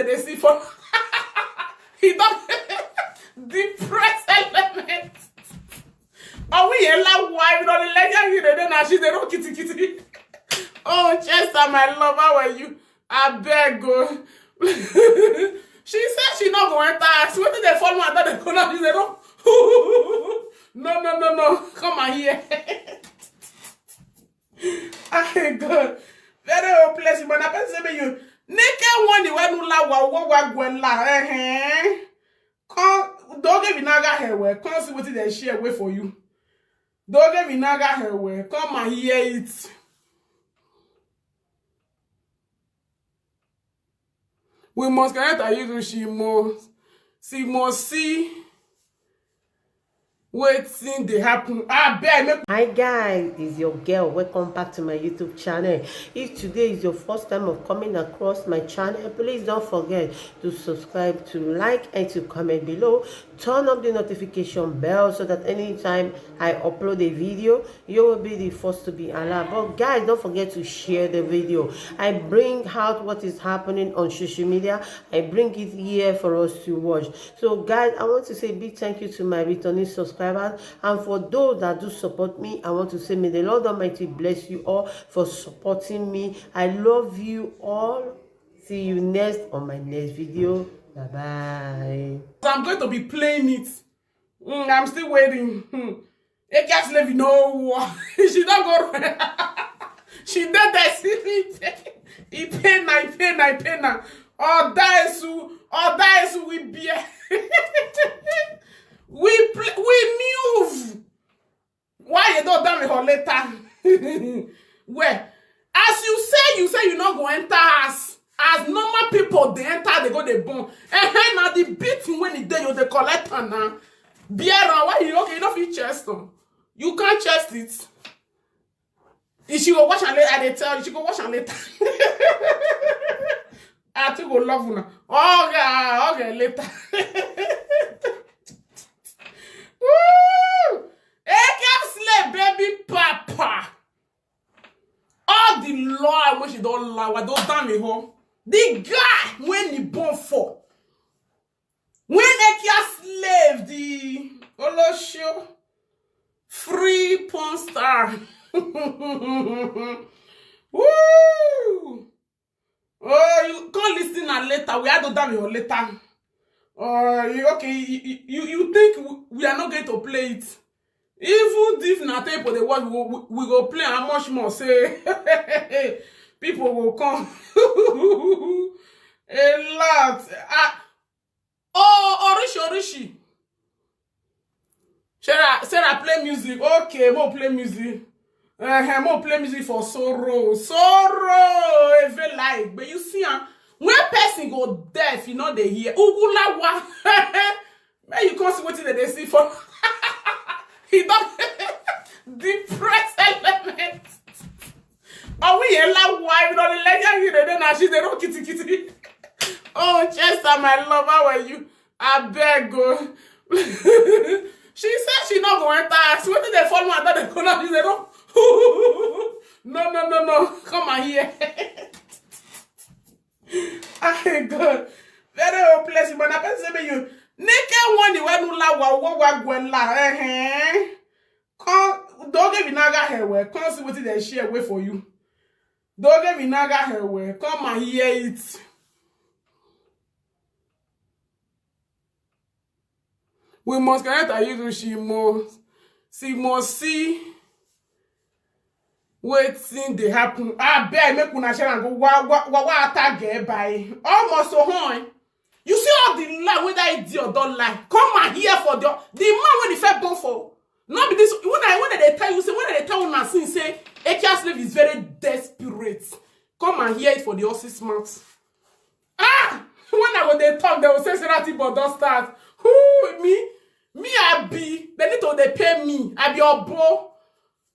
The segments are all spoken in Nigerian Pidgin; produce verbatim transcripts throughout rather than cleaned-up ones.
They see for he don depressed element. Are we in la why we don't let you dey dey na she dey no kitty kitty. Oh, Chester, my love, how are you? I beg go. She said she not going to ask. What did they follow and they go now? She said, no, no, no, no, no. Come on here. I go. Very hopeless, but I can say you. Naked one, the one who la wa wa wa gwela. Eh, eh. Come, don't give me naga here. Come see what they share away for you. Don't give me naga here. Come and hear it. We must connect our YouTube. She must, she must see wetin dey happen. Abeg, make Hi guys, it's your girl. Welcome back to my YouTube channel. If today is your first time of coming across my channel, please don't forget to subscribe, to like, and to comment below. Turn on the notification bell so that anytime I upload a video, you will be the first to be alerted. But guys, don't forget to share the video. I bring out what is happening on social media. I bring it here for us to watch. So guys, I want to say a big thank you to my returning subscribers, and for those that do support me, I want to say may the Lord Almighty bless you all for supporting me. I love you all. See you next on my next video. Bye bye. I'm going to be playing it. Mm, I'm still waiting. Hmm. Ekia Slave no war. She don't go. She did that. He pain, I pain, I pain. Or die su, or die su we bear. We play, we move. Why you don't tell me her later? Well, as you say, you say you not go enter us. As normal people they enter, they go they born. And now the beating when it day you they collect her now. Bear am, why you okay? You don't feel chest on. You can't chest it. If she go wash and later, I dey tell you, she go wash and later. I think go love una. Okay, okay, later. Woo! Ekia Slave baby papa. All the law I wish you don't lie. I don't damn it home. The guy when he born for. When Ekia Slave the Olosho free porn star. Woo! Oh, you can't listen and later. We had to damn your later. Uh, you, okay, you, you, you think we are not going to play it? Even if na tape dey watch, we go, we go play how much more say people will come. A lot. Ah, oh, Orishi, Orishi. Sarah, Sarah, play music. Okay, mo play music. Uh, mo play music for sorrow. Sorrow, even like, but you see, ah, when person go deaf, you know they hear. Ugulawa. May you come see what they see for. He don't depressed element. Are we in la why we don't let you dey dey na she dey no kitty kitty. Oh, Chester, my love, how are you? I beg go. She said she not going to ask. What did they follow and they go now? She said, no. No, no, no, no. Come and hear. I go. Very hopeless, but I can say you. Naked one, the one who la wa wa wa gwela. Eh, eh. Come, don't give me naga here. Come see what they share away for you. Don't give me naga here. Come and hear it. We must connect our YouTube. She must, she must see wetin dey happen. Abeg, make una share and go wa wa wa wa attack girl by almost so hon. You see all the lie wey that idiot don lie. Come and hear for the the man wey the first born for. No be this when I when I dey tell you say when I dey tell una since say Ekia Slave is very desperate. Come and hear it for the horse's mouth. Ah, when I go dey talk, they will say say that thing don start. Who me? Me I be. They need to dey pay me. I be obo.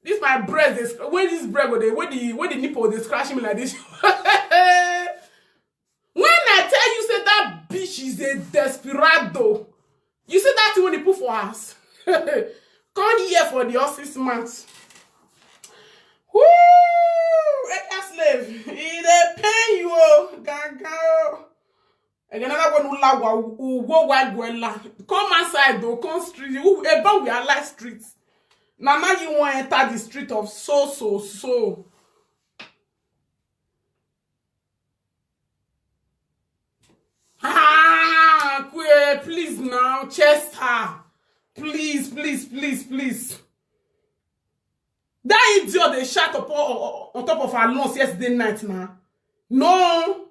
This my breast is when this bread go dey when the when the nipple dey scratch me like this. When I tell you say that bitch is a desperado, you see that thing when he put for us. Come here for the horse's mouth. Woo! Ekia Slave, e dey pain you, oh, gaga, oh. Egenada we nula wa ugo wa gwela. Come outside though, come street. You eba we are like street. Na now you wan enter the street of so so so. Ah, que, please now, chest her. Please, please, please, please. That idiot they shot up on, on top of her lungs yesterday night now. No,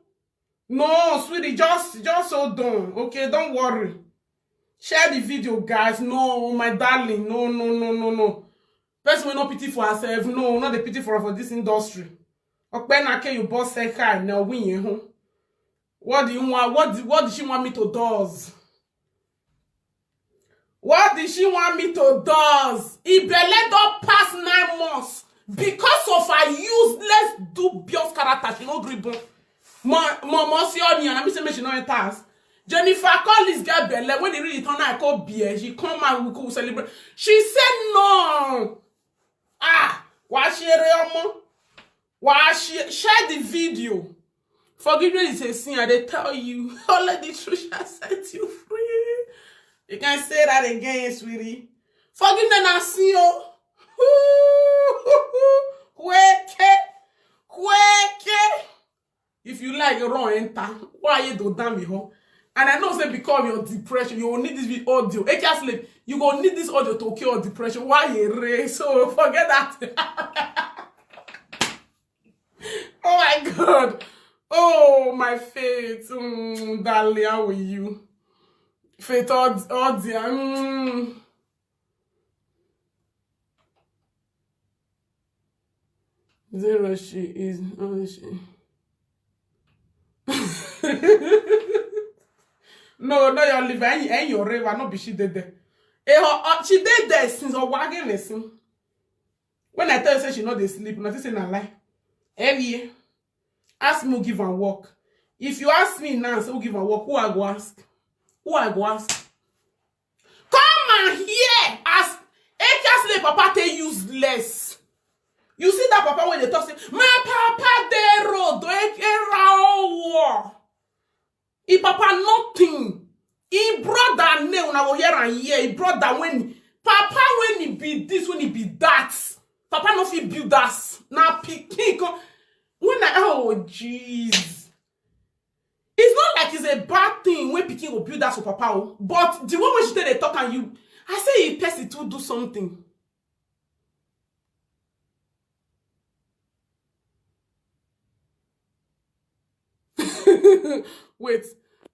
no, sweetie, just just hold on. Okay, don't worry. Share the video, guys. No, my darling, no, no, no, no, no. Person will not pity for herself. No, not the pity for for this industry. Okpenake, you boss say hi now win you home. What do you want? What do, what did she want me to do? What did she want me to do? Ibele don pass nine months because of her useless dubious character. She no gree born. Mo mo mo see on and I say make she no enter house. Jennifer Collins get belle when they read it on her call beer. She come out, we go celebrate. She said no. Ah, why she omo? Why she share the video? Forgiveness is a sin, I dey tell you. Only the truth shall set you free. You can say that again, sweetie. Forgiveness na sin o. Kweke, kweke. If you like, run enter. Why you do damn me, huh? And I know say because of your depression, you will need this vi- audio. Ekia sleep, you go need this audio to cure depression. Why you ray? So forget that. Oh my God. Oh, my faith. Mm, darling, how are you? Faith, all, all dear. Mm. Zero, she is. Oh, she. No, no, your liver and, and your river, no be she did there. Eh, her, uh, she did there since a wagon lesson. When I tell you say she no dey sleep, nothing say na lie. Every year, ask me who give am work. If you ask me now, say who give am work, who I go ask? Who I go ask? Come and hear as Ekia say papa take useless. You see that papa when they talk say, my papa dey road, do Ekia raowo. He papa nothing. He brother name, una go hear and hear. He brother when he, papa when he be this, when he be that. Papa no fit build us. Na pikin come. When I, oh, jeez. It's not like it's a bad thing when pikin go build us for papa o. But the way when she tell the talk and you, I say he person to do something. Wait,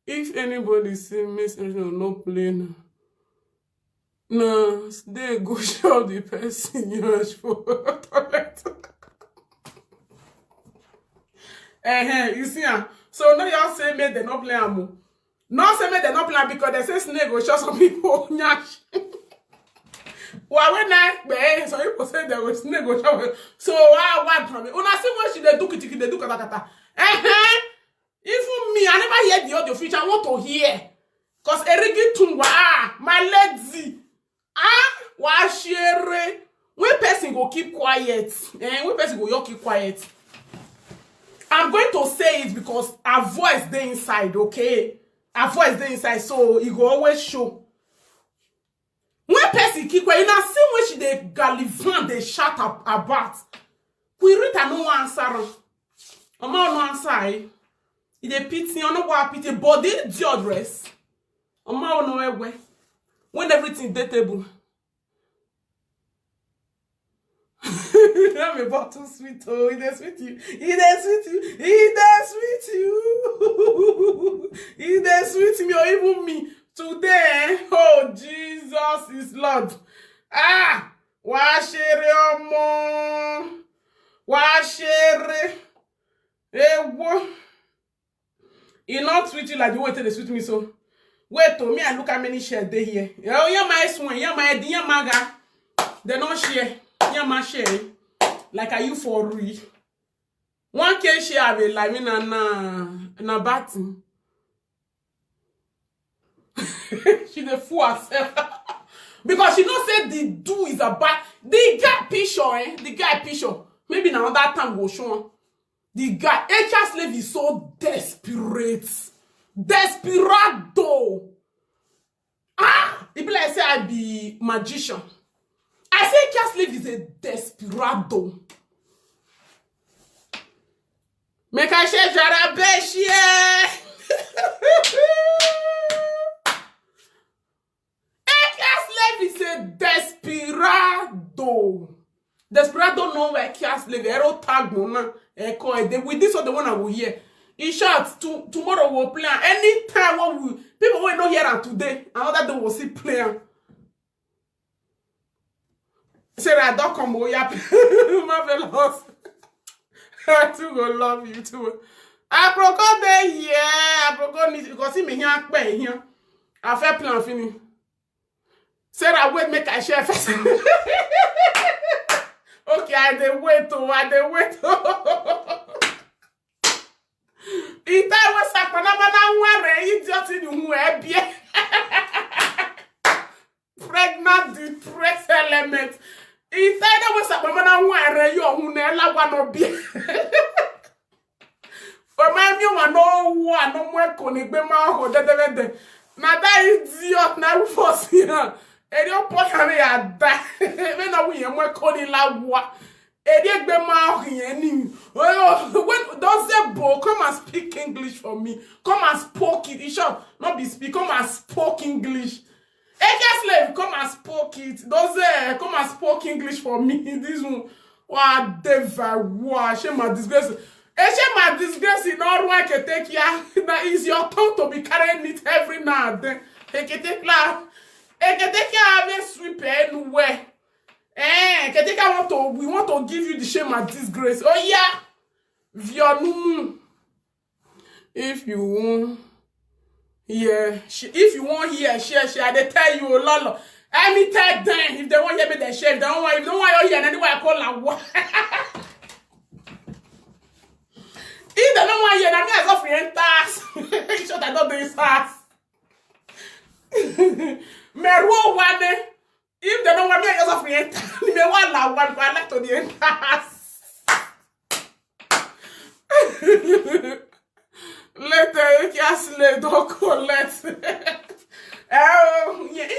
if anybody say Miss Angel no play now, no, they go show the person you rush for toilet. Eh, you see, ah, so now y'all say make they not play am o. Not say make they not play am because they say snake go show some people nyash. Why when I, eh, some people say they go snake go show. So why, why from me? Una see when she dey do kitiki, dey do kata kata. Eh, eh. Even me, I never hear the audio feature. I want to hear. Cause Erigi Tungwa, ah, my lady, ah, wa shere. When person go keep quiet, eh? When person go you keep quiet. I'm going to say it because her voice dey inside, okay? Her voice dey inside, so it go always show. When person keep quiet, you know, see when she dey gallivant, dey shout ab- about. Queen Rita no wan answer am. Omo no answer, eh? E dey pity, I no go pity, but the idiot rest. Omo no ewe. When everything dey table. Let me bottle sweet, oh, it dey sweet you. It dey sweet you. It dey sweet you. It dey sweet me or even me. Today, eh? Oh, Jesus is Lord. Ah, wa shere omo. Wa shere. Ewo. E not sweet you like the way they sweet me so. Wait to me, I look how many shares they here. Oh, yeah, my swing, yeah, my head, yeah, my ga. They not share. Yeah, my share. Like, are you for real? One K share have a live in a na na batting. She dey fool herself. Because she know say the do is a bad. The guy picture, eh? The guy picture. Maybe now that time go show am. The guy, H R slave is so desperate. Desperado. Ah, e be like say I be magician. I say Kia Slave is a desperado. Make I share Jarabe share. Kia Slave is a desperado. Desperado know where Kia Slave, Ero Tagmona, Eko, eh, they- with this one, the one I will hear. In short, to, tomorrow we'll play am. Anytime when we, people will not hear am today, another day we'll see play am. Sarah, don't come, oh, yeah. Marvelous. I too go love you too. Aproko dey here. Aproko need, because see me here, here. I fair plan finish. Sarah, wait, make I share first. Okay, I dey wait, oh, I dey wait. Ita we sakpanamana nwere idiot in who ebie. Pregnant depressed element. Ita we sakpanamana nwere yo hu na ela wa no bie. Omami wa no wa no mwe ko ni gbe ma ho dedede. Na that idiot na we force here. Eri o po kare ya da. Me na we ye mwe ko ni la wa. Eri egbe ma ho ye ni. Oyo, when does the boy come and speak English for me? Come and spoke it. In short, not be speak. Come and spoke English. Eke Slave, come and spoke it. Does uh, come and spoke English for me? This one. Wa deva wa shame and disgrace. E shame and disgrace in all one can take ya. Now it's your turn to be carrying it every now and then. Take it take la. Take it take ya have a sweep anywhere. Eh, Keteka want to we want to give you the shame and disgrace. Oh yeah. Vionumu. If you won't, yeah, sh- if you won't hear, share, share. They tell you a lot. Let me tell them if they won't hear me, they share. If they don't want, if they don't want you hear, then why I call her? If they don't want you, then me as of your tax. You should have done this fast. Meru one. If they don't want me, I just have to enter. Me want la one, I like to the enter. Later, you can slay, don't collect. Oh, yeah, I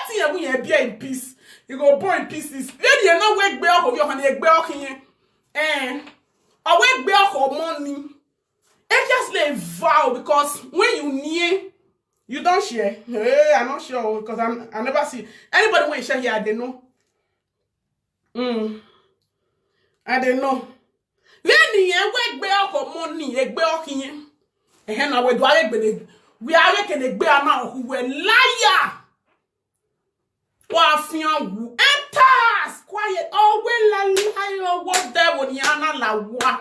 think I'm going to be in peace. You go born in pieces. Then you know where gbe ọkọ your honey gbe ọkọ yẹn. Eh. Or where gbe ọkọ money. It just like vow because when you near, you don't share. Hey, I'm not sure because I'm I never see anybody when share here. I don't know. Mm. I don't know. Then the way gbe ọkọ money, egbe ọkọ yẹn. Ehe na we do are gbe we are gbe ana who we liar. Wa fian wu enters quiet. Oh, well, la liar, what devil ni ana la wa.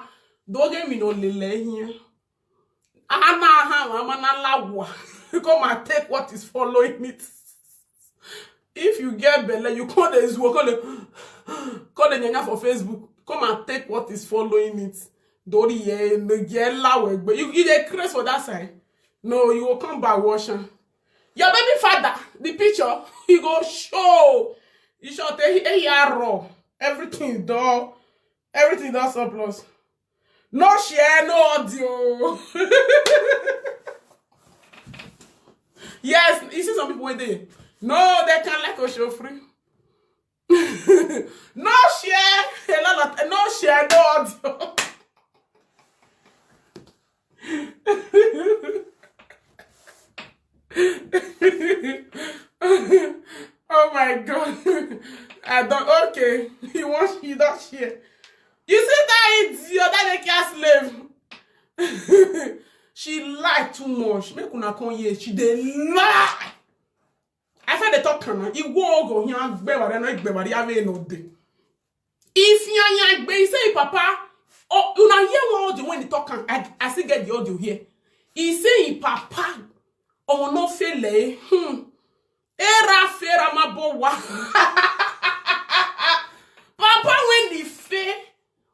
Don't get me no lele here. Ana ha wa mana la wa. Come and take what is following it. If you get belle, you call the zuo, call the call the nyanya for Facebook. Come and take what is following it. Dori ye no ye la we gbe. You you dey craze for that side. No, you will come back wash am. Your baby father, the picture, he go show. You should take a raw. Everything done. Everything done surplus. No share, no audio. Yes, you see some people with it. No, they can't like a show free. No share, a lot of no share, no audio. Oh my god. I don't okay. He wants he don't share. You see that idiot that make her slave. She lie too much. Make una come here. She dey lie. I said the talk kana. Iwo ogo here gbe ware no gbe ware ave no de. If yan yan gbe he say papa. Oh, una hear one audio when he talk am. I, I still get the audio here. He say him papa. Oh no fele. Hmm. Era fera ma bo wa. Papa when the fe.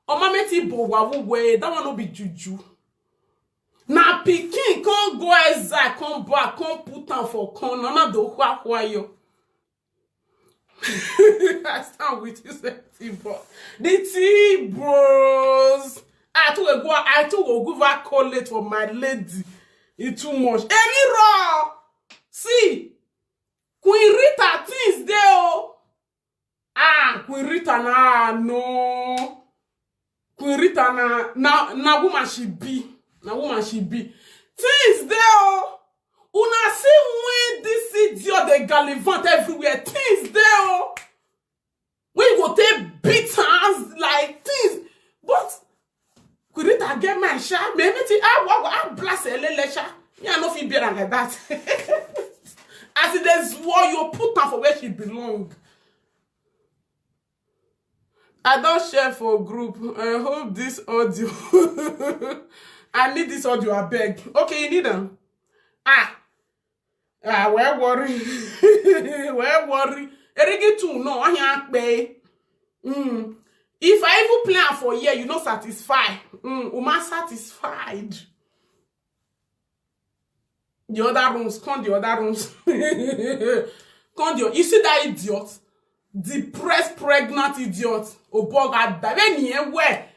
Oh mama ti bo wa wo we. That one no be juju. Na pikin come go exile, come back, come put am for corner. Na do kwa kwa yo. I stand with you, say T-Bros. The T-Bros. I too go, I too go give her collate for my lady. E too much. Eri raw. See, Queen Rita, things dey o. Ah, Queen Rita, na no. Queen Rita, na, na, na woman she be. Na woman she be. Things dey o. Una see when this idiot dey gallivant everywhere. Things dey o. When you go take beat hands like things. But Queen Rita get mind, sha. Me, me, ti, ah, wa, wa, ah, blast elele, sha. Me, I no fit bear am like that. As e dey swore, you put am for where she belong. I don share for group. I hope this audio. I need this audio, I beg. Okay, you need am. Ah, ah, well worry. Well worry. Erigi too, no, I pay. Mm. If I even plan for here, you no satisfy. Mm, Uma satisfied. The other rooms, come the other rooms. Come the, you see that idiot? Depressed, pregnant idiot. Oboga, that when he where?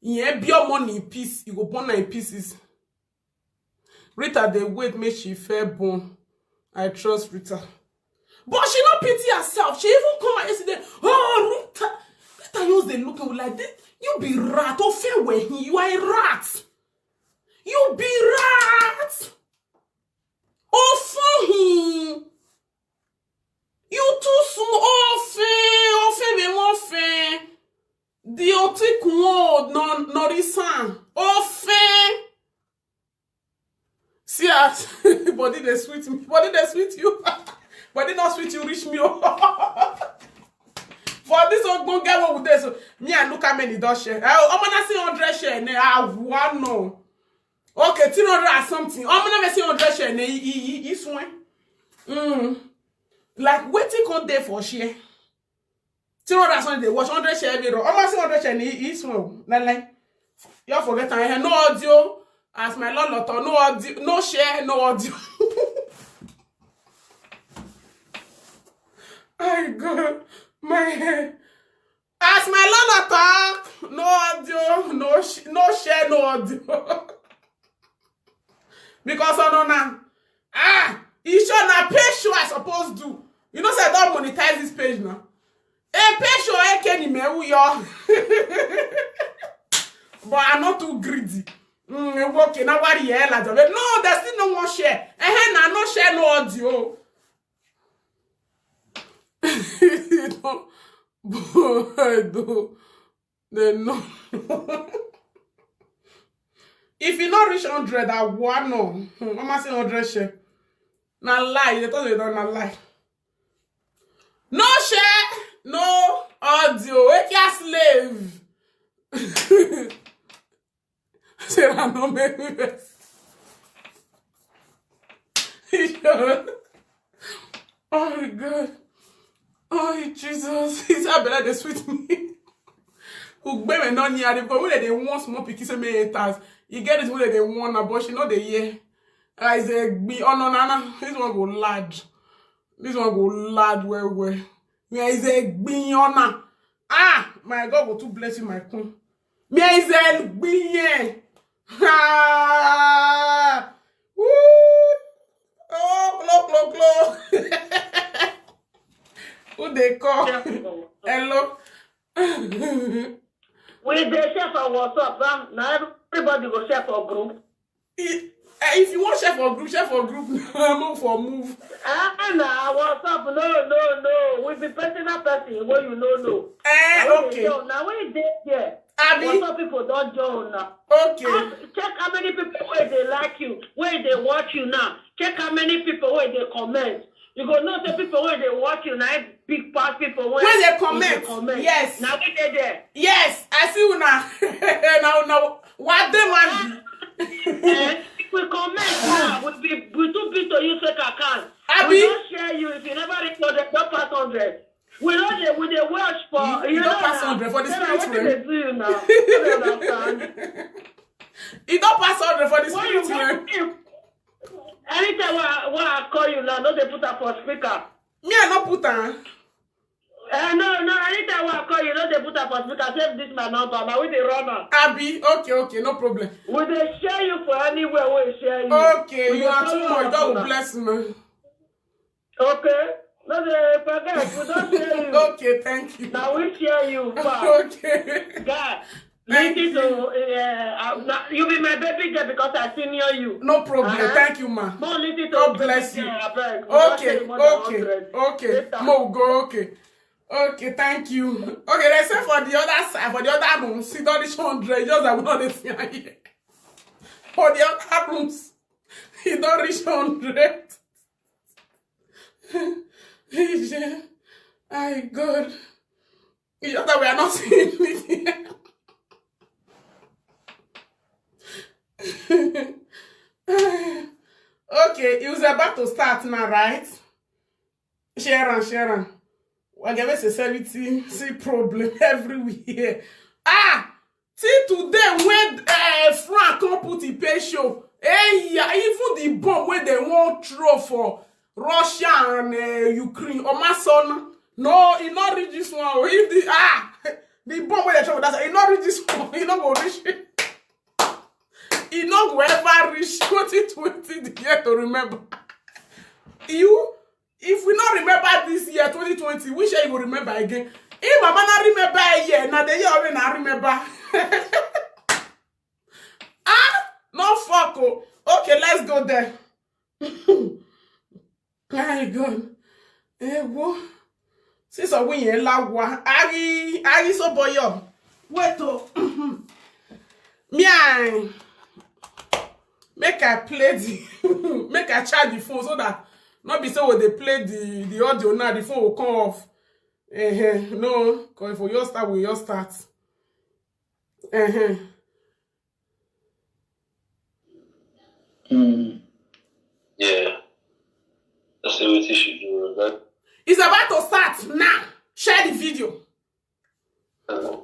He be your money in peace. You go born in pieces. Rita, they wait, make she fair born. I trust Rita. But she no pity herself. She even come out yesterday. Oh, Rita. Rita use the look at like this. You be rat. Oh, fair way. You are a rat. You be rat. Oh, for him. You too small. Oh, fair. Oh, fair. Me, oh, fair. The otik one, no, no, this one. Oh, fair. See as body dey sweet me, body dey sweet you, body no sweet you reach me o. For this ogbonge one we dey so, me I look how many don share. Eh, omo na see hundred share ne, ah, one no. Okay, three hundred and something. Omo na me see hundred share ne, e, e, e, e swing. Mm. Like wetin come dey for share? Three hundred something dey watch, hundred share every row. Almost hundred share in each one. Like, like, you forget am. Eh, no audio. As my landlord talk, no audio, no share, no audio. I go my head. As my landlord talk, no audio, no sh- no share, no audio. Because on now, ah, e show na pay show I suppose do. You know say I don monetize this page now. E pay show eke ni me uyo. But I'm not too greedy. Mm, okay, now what the hell? No, there's still no one share. Eh, na no share, no audio. Boy, though. They no. If you not reach hundred, I want no. Hmm, Mama say hundred share. Na lie. They thought they don't na lie. No share, no audio. Wake your slave. Sarah, no make me vex. Oh my God. Oh Jesus. He said, "Bella, they sweet me." Ugbeme no near because when they want small pikin say me haters. You get this when they want na, but she know they hear. I say, "Be on nana." This one go lad. This one go lad well well. Where is a be on? Ah, my God go to bless you, my queen. Me is a be here. Ha! Woo! Oh, glow, glow, glow. Who they call? Hello. We dey share for WhatsApp, huh? Now everybody go share for group. If, eh, if you want share for group, share for group. Move for move. Ah, na WhatsApp, no, no, no. We be personal person wey you no know. Eh, okay. Now we dey there. Abi? WhatsApp people don join now. Okay. Ask, check how many people wey dey like you, wey dey watch you now. Check how many people wey dey comment. You go know say people wey dey watch you na big pass people wey dey comment. Yes. Na we dey there. Yes, I see una. Now, now, what they want? Eh, if we comment now, we be we too big to use fake account. Abi? We don share you. If you never reach hundred, don pass hundred. We no dey we dey watch for you, you don pass hundred for the spirit realm. Wetin dey do you now? I don't understand. E don pass hundred for the spirit realm. Anytime wey I, wey I call you now, no dey put am for speaker. Me, I no put am. Eh, no, no, anytime wey I call you, no dey put am for speaker, save this my number, na we dey run am. Abi, okay, okay, no problem. We dey share you for anywhere wey share you. Okay, We you dey are too follow much. up God will una. Bless me. Okay, no dey forget, we don share you. Okay, thank you. Na we share you, pa. Okay. Guy, Thank listen to, uh, uh, na- you be my baby girl because I senior you. No problem. Uh-huh. Thank you, ma. No listen to God baby bless you. girl, abeg. We don Okay, share more than okay, hundred. okay. Later. Mo go, okay. Okay, thank you. Okay, they say for the other side, for the other rooms, he don't reach hundred. Just that we know this thing here. For the other rooms, he don't reach hundred. My God. It's just that we are not seeing anything. Okay, it was about to start now, right? Share and share and. We're gonna say seventy, see problem everywhere. Ah, see today when uh, Frank come put the pay show. Hey, yeah, even the bomb where they won't throw for Russia and uh, Ukraine. Omasona. No, it not reach this one. Oh. If the ah the bomb where they throw that, it not reach this one. It not go reach. It not go ever reach twenty twenty the year to remember. You, if we not remember this year twenty twenty, which year you will remember again? If mama not remember a year, now the year when I remember. Ah, no fuck. Oh. Okay, let's go there. My God. Eh, wo. Since I win here, la wa. Ari, Ari so boyo. Wait oh. Me I make I play the make I charge the phone so that not be say when they play the the audio now the phone will come off. Uh-huh. No, because if we just start, we just start. Uh-huh. Mm. Yeah. That's the way she do that. It's about to start now. Share the video. Uh,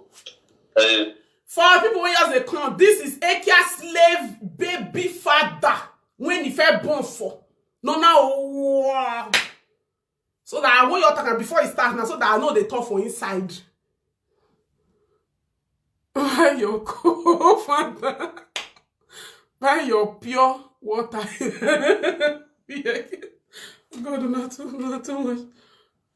uh, For people who just they come, this is Akia slave baby father when he fell born for. No, now, wow. So that I want your talk before it starts now, so that I know they talk for inside. Buy your cold water. Buy your pure water. God, not too, not too much.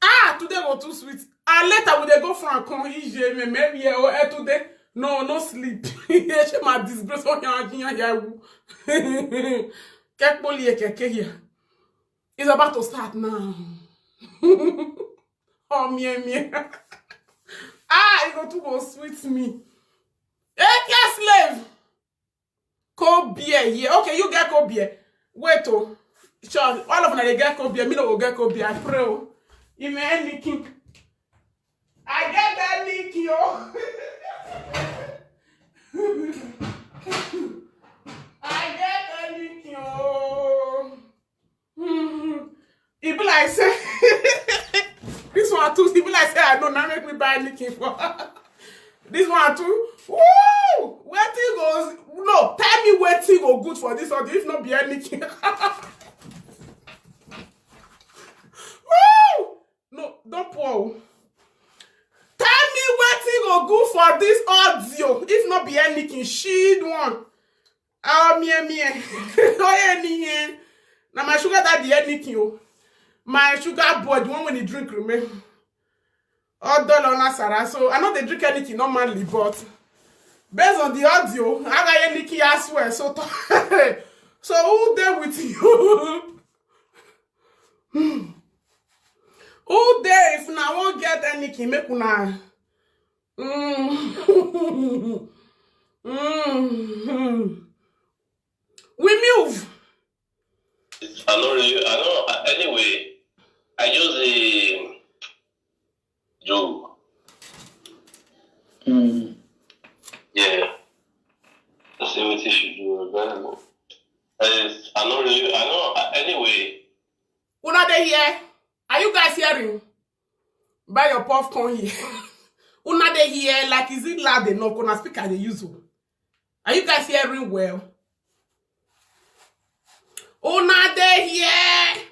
Ah, today go too sweet. And later we dey go for and come easy, me, me, yeah, oh, eh, today. No, no sleep. Yeah, she my disgrace. Oh, yeah, yeah, yeah. Kekpoli, keke here. It's about to start now. Oh, me, me. Ah, it go to go sweet me. Hey, yes, slave. Cold beer here. Okay, you get cold beer. Wait, oh. Sure, all of them they get cold beer. Me no go get cold beir. I pray. Oh. You may any king. I get that nicking, oh. I get that nicking, oh. Hmm. E be like say this one too. E be like say I know now make me buy nicking for. This one too. Woo! Wetin go no? Tell me wetin go good for this one. If not be anything. Woo! No, don't pour. Tell me wetin go good for this audio. If not be anything, she one. Oh, me, me. Oh, yeah, me, yeah. Now my sugar daddy, anything. Oh. My sugar boy, the one when he drink remain. All dollar on Sarah. So I know they drink anything normally, but based on the audio, I got any key as well. So, so who there with you? Hmm. Who there if now won't get any key, make una. Mm. Mm. We move. I know you. I know. Anyway, I just uh, do. Mm. Yeah. I see what you should do. Very good. I, I know you. I know. Anyway, Una dey here? Are you guys hearing? Buy your popcorn here. Una dey here? Like, is it loud enough? Una speaker dey use o. Are you guys hearing well? Una dey here?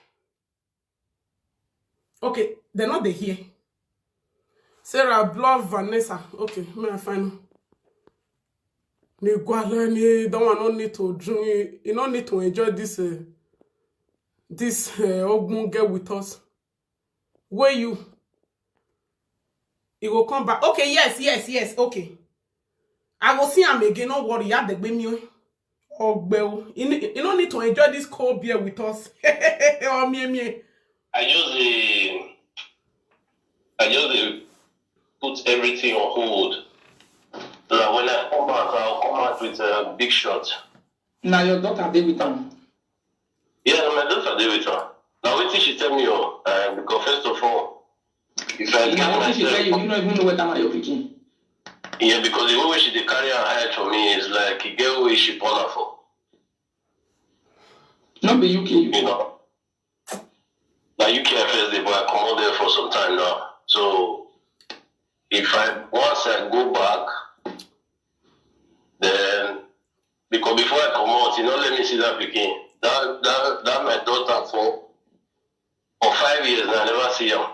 Okay, they're not dey here. Terra, block Vanessa. Okay, may I find. Nigwala ni, that one no need to drink. You no need to enjoy this, uh, this uh, ogbonge with us. Where you? You go come back. Okay, yes, yes, yes. Okay. I go see am again. No worry. You have the gbemi. Ogbe o. You, ne- you no need to enjoy this cold beer with us. Oh, me, me. I just dey, I just dey put everything on hold. So that when I come back, I'll come out with a big shot. Now your daughter dey with am. Yeah, na my daughter dey with her. Now wetin she tell me o, uh, because first of all, if I You know get what she tell myself, you? You don't even know whether na your pikin. Yeah, because the way she dey carry her head for me is like e get way she born her for. No be U K, you You know, na U K I first dey, but I comot there for some time now. So if I once I go back, then because before I comot, you know, let me see that pikin. That that that my daughter for for five years now, I never see him.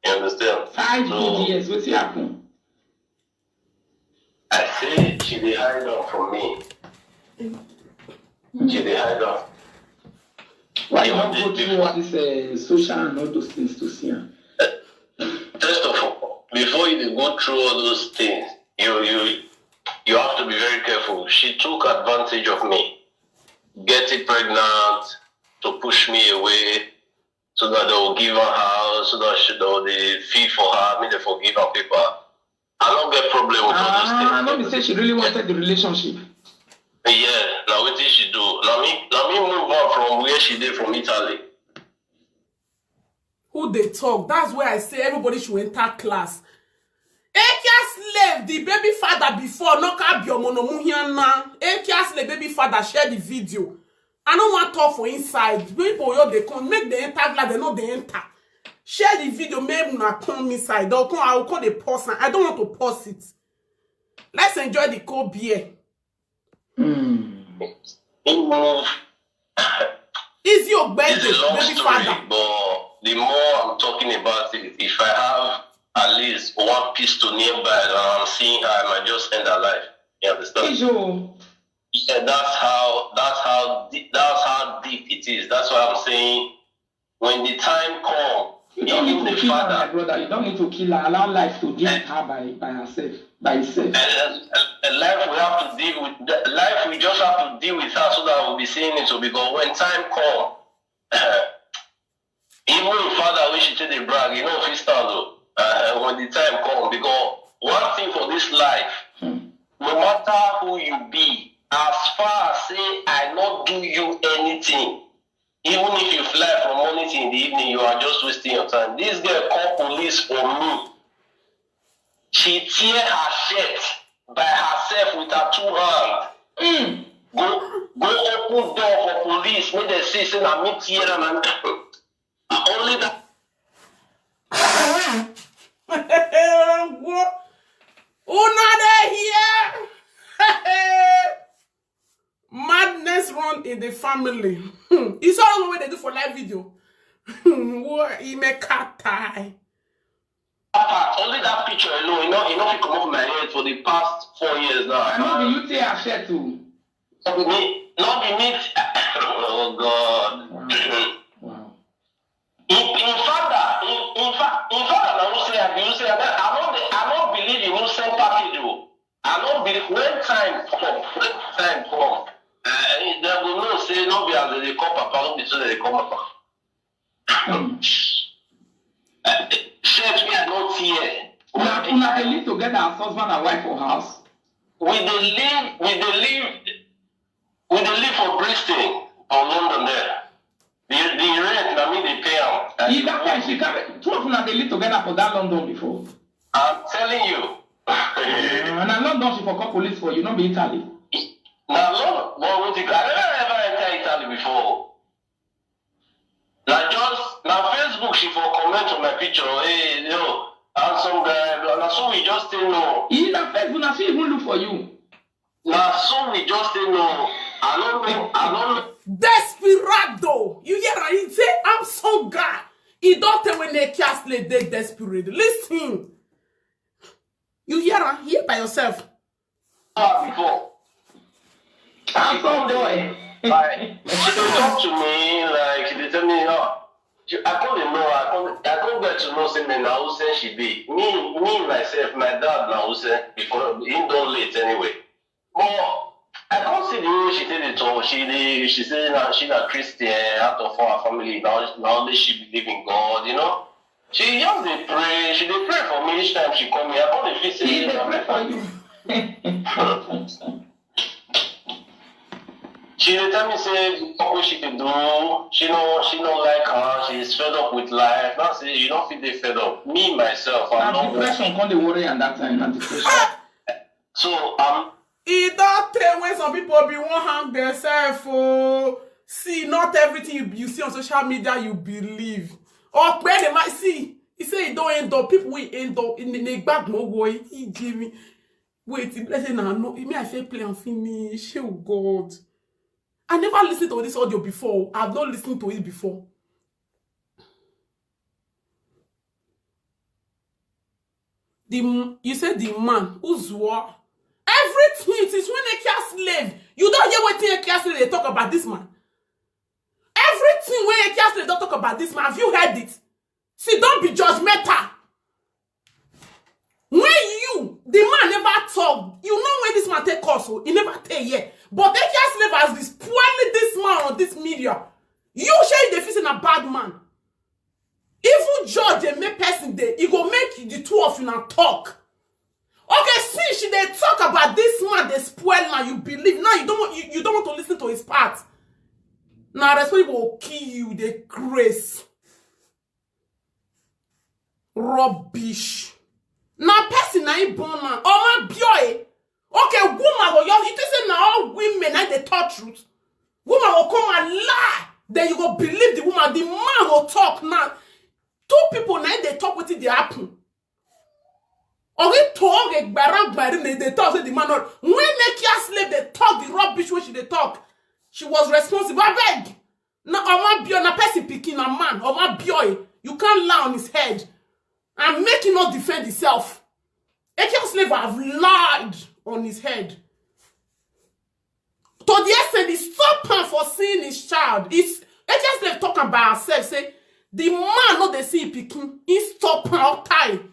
You understand? Five So good years. Wetin happen? I say she dey hide am from me. She dey hide am. Why you You wan want go this through before? All this uh, social and all those things to see am? First of all, before you dey go through all those things, you you you have to be very careful. She took advantage of me, getting pregnant to push me away, so that they will give her house, so that she they will dey fee for her, make they forgive her paper. I don't get problem with all those Ah, things. No be say she really wanted the relationship. Yeah, now wetin she do? Now me, now me move on from where she dey from Italy. Who dey talk? That's why I say everybody should enter class. Ekia slave, the baby father before, no ka bi omo no muhiana. Ekia slave, baby father, share the video. I no wan talk for inside. People yo dey come, make dem enter class, dem no dey enter. Share the video, make una come inside. Or come, I will call the person. I don't want to pause it. Let's enjoy the cold beer. He move. Is your It's a birthday, long baby story, father? But the more I'm talking about it, if I have at least one pistol nearby and I'm seeing her, I might just end her life. You understand? Ijo. Yeah, that's how that's how deep, that's how deep it is. That's why I'm saying when the time come, You don't need even to the kill her, my father, brother. You don't need to kill her. Allow life to deal with her by, by herself, by itself. And, and, and life we have to deal with the life we just have to deal with her so that we'll be seeing it. So because when time come, even the father wey she take dey brag, you know, fit stand o. Uh, when the time come, because one thing for this life, Hmm. no matter who you be, as far as say I not do you anything, even if you fly from morning till in the evening, you are just wasting your time. This girl call police for me. She tear her shirt by herself with her two hands. Mm. Go go open door for police. Make dem see say na me tear am. And only that. Una dey here. Madness run in the family. Hmm. You saw the way they do for live video. What he make cat tie? That part, only that picture alone, you know, you know, it come off my head for the past four years now. I know the U T I shirt too. Not be me, not be me. Oh God. Wow. Wow. In, in fact, that in, in fact, in fact, that I will say, I will say, I don't, I don't, I don't believe in innocent package. Oh. I don't believe when time come, when time come, uh, they will know say no be as they call papa, no be so they call papa. Hmm. Uh, Chef, me I not here. Una una dey live together as husband and wife for house. We dey live, we dey live, we dey live for Bristol or London there. The the rent na me dey pay am. If that time she carry two of una dey live together for that London before. I'm telling you. Uh, na London she for call police for you, no be Italy. Na London, but with the, I never ever enter Italy before. Na just na Facebook she for comment on my picture. Hey, yo, handsome guy. Blah, na so we just say no. If na Facebook, na she even look for you. Na so we just say no. I don't know. I don't know. Desperado. You hear am? He say, "I'm so guy." He don't tell when they cast lay dey desperate. Listen. You hear am? Hear by yourself. Ah, before. I'm from there. Like, she dey talk to me, like, she dey tell me, oh, she, I come dey know, I come, I come get to know say me na Hausa she be. Me, me myself, my dad na Hausa before he don late anyway. But I come see the way she take dey talk. She dey, she say na she na Christian, out of all her family, na, na only she believe in God, you know. She just dey pray. She dey pray for me each time she come here. I come dey feel say He dey pray for you. She dey tell me say the work wey she dey do, she no, she no like her. She is fed up with life. Now say you don't feel dey fed up. Me myself, I'm Na not. Depression come dey worry am that time. Na depression. So I'm E don tey when some people bin wan hang themselves o. See, not everything you, you see on social media you believe. Okpe dey might see. He say he don end up. People wey end up in the gbagbo wo e give me. Wait, if let's say na no, me I fit play am finish. Oh God. I never listened to this audio before. I've not listened to it before. The m- you said the man who's what? Everything it is when a care slave. You don't hear what a care slave they talk about this man. Everything when a care slave don't talk about this man. Have you heard it? See, don't be judgmental. When you, the man never talk. You know when this man take us, so he never take yet. But a care slave has been spoiling this man on this media. You say the feel say na bad man. Even judge dey make person dey, e go make the two of you na talk. Okay, since she dey talk about this man dey spoil, now you believe, now you don't want, you, you don't want to listen to his part. Now responsible will kill you, the grace. Rubbish. Na person na him born am. Omo bio e. Okay, woman go, you, you think say na all women na dey talk truth? Woman go come and lie. Then you go believe the woman. The man go talk now. Two people na dey talk wetin dey happen. Ori to ori gbara gbari na dey talk say the man not. When Nakia slave dey talk the rubbish wey she dey talk, she was responsible. Abeg, na omo bio, na person pikin, na man, omo bio e. You can't lie on his head and make him not defend himself. Ekia slave have lied on his head. To the extent he stop am for seeing his child. It's Ekia slave talk am by herself say the man no dey see him pikin. He stop am all time.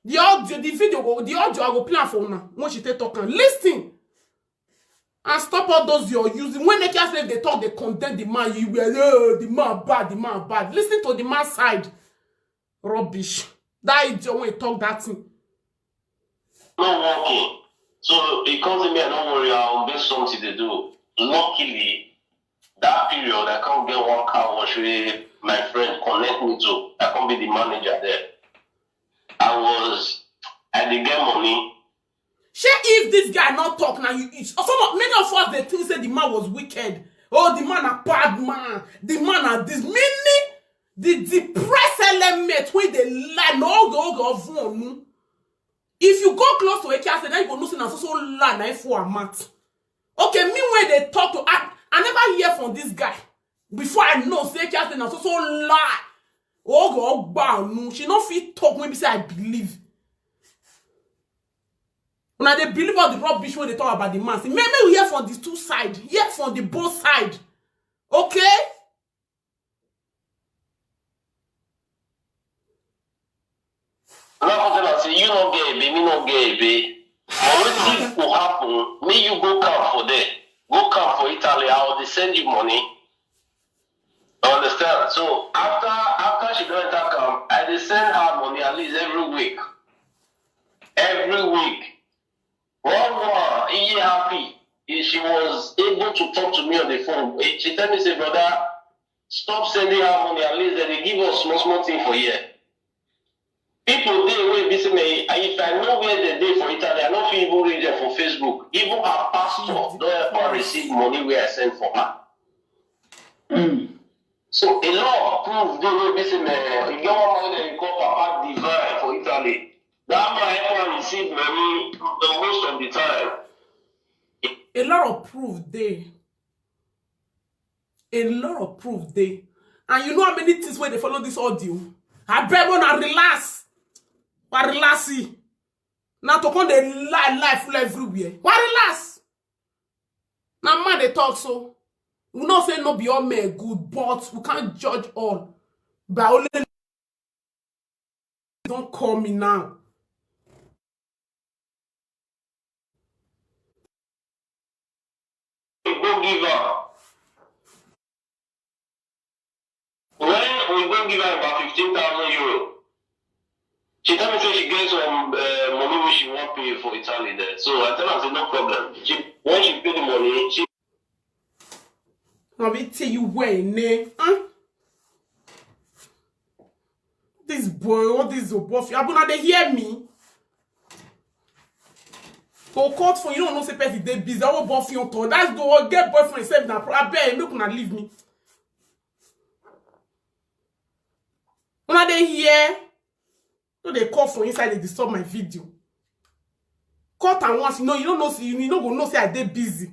The audio, the video, go, the audio I go play am for una when she take talk am. Listen and stop all those your using. When Ekia slave dey talk, dey condemn the man. You were, oh, the man bad, the man bad. Listen to the man side. Rubbish. That idiot when he talk that thing. Not working. So he comes to me, I don't worry, I'll get something to do. Luckily, that period, I can't get one car wash where my friend connect me to. I can't be the manager there. I was, I did get money. Shey if this guy not talk now, you, you some of, many of us dey think say the man was wicked. Oh, the man a bad man. The man a this. Meaning the depressed element wey dey lie na oge oge of one. If you go close to Ekia slave, then you go know say na so so lie na for a mat. Okay, me when they talk to, I, I never hear from this guy before. I know say Ekia slave na so so lie. Oh God, no, she no fit talk when be say I believe. Una dey believe all the rubbish wey dey talk about the man. See, make, make we hear from the two side, hear from the both side. Okay? Now I tell her, say, you no get ebe, me no get ebe. But wetin go happen, me you go camp for there. Go camp for Italy, I will dey send you money. You understand? So after after she don enter camp, I dey send her money at least every week. Every week. One one, he happy. He, she was able to talk to me on the phone. He, she tell me, say, brother, stop sending her money. At least they dey give us small small thing for here. People dey wey be say me, if I know where they dey for Italy, I no fit even reach them for Facebook. Even her pastor don help her receive money wey I send for her. Mm. So a lot of proof dey wey be say me, e get one man wey dem call Papa Divine for Italy. That man help her receive money the most of the time. A lot of proof dey. A lot of proof dey. And you know how many things wey dey follow this audio? Abeg, una relax. Una relax. See. Now to come dey lie, lie full everywhere. Why relax? Now man dey talk so. We know say no be all men good, but we can't judge all by only. Don't call me now. Go give her. When we go give her about fifteen thousand euro, she tell me say she get some uh, money wey she wan pay for Italy there. So I tell her say no problem. She when she pay the money, she Abi tell you where ne? Huh? This boy, what this Obofi? Abuna, they hear me. To cut for you don't know say person dey busy. I will buff you on top. That's the one get boyfriend sef na pro. Abeg, make una leave me. Una dey hear? No dey call for inside dey disturb my video. Cut am once, you know, you don't know, you no go know say I dey busy.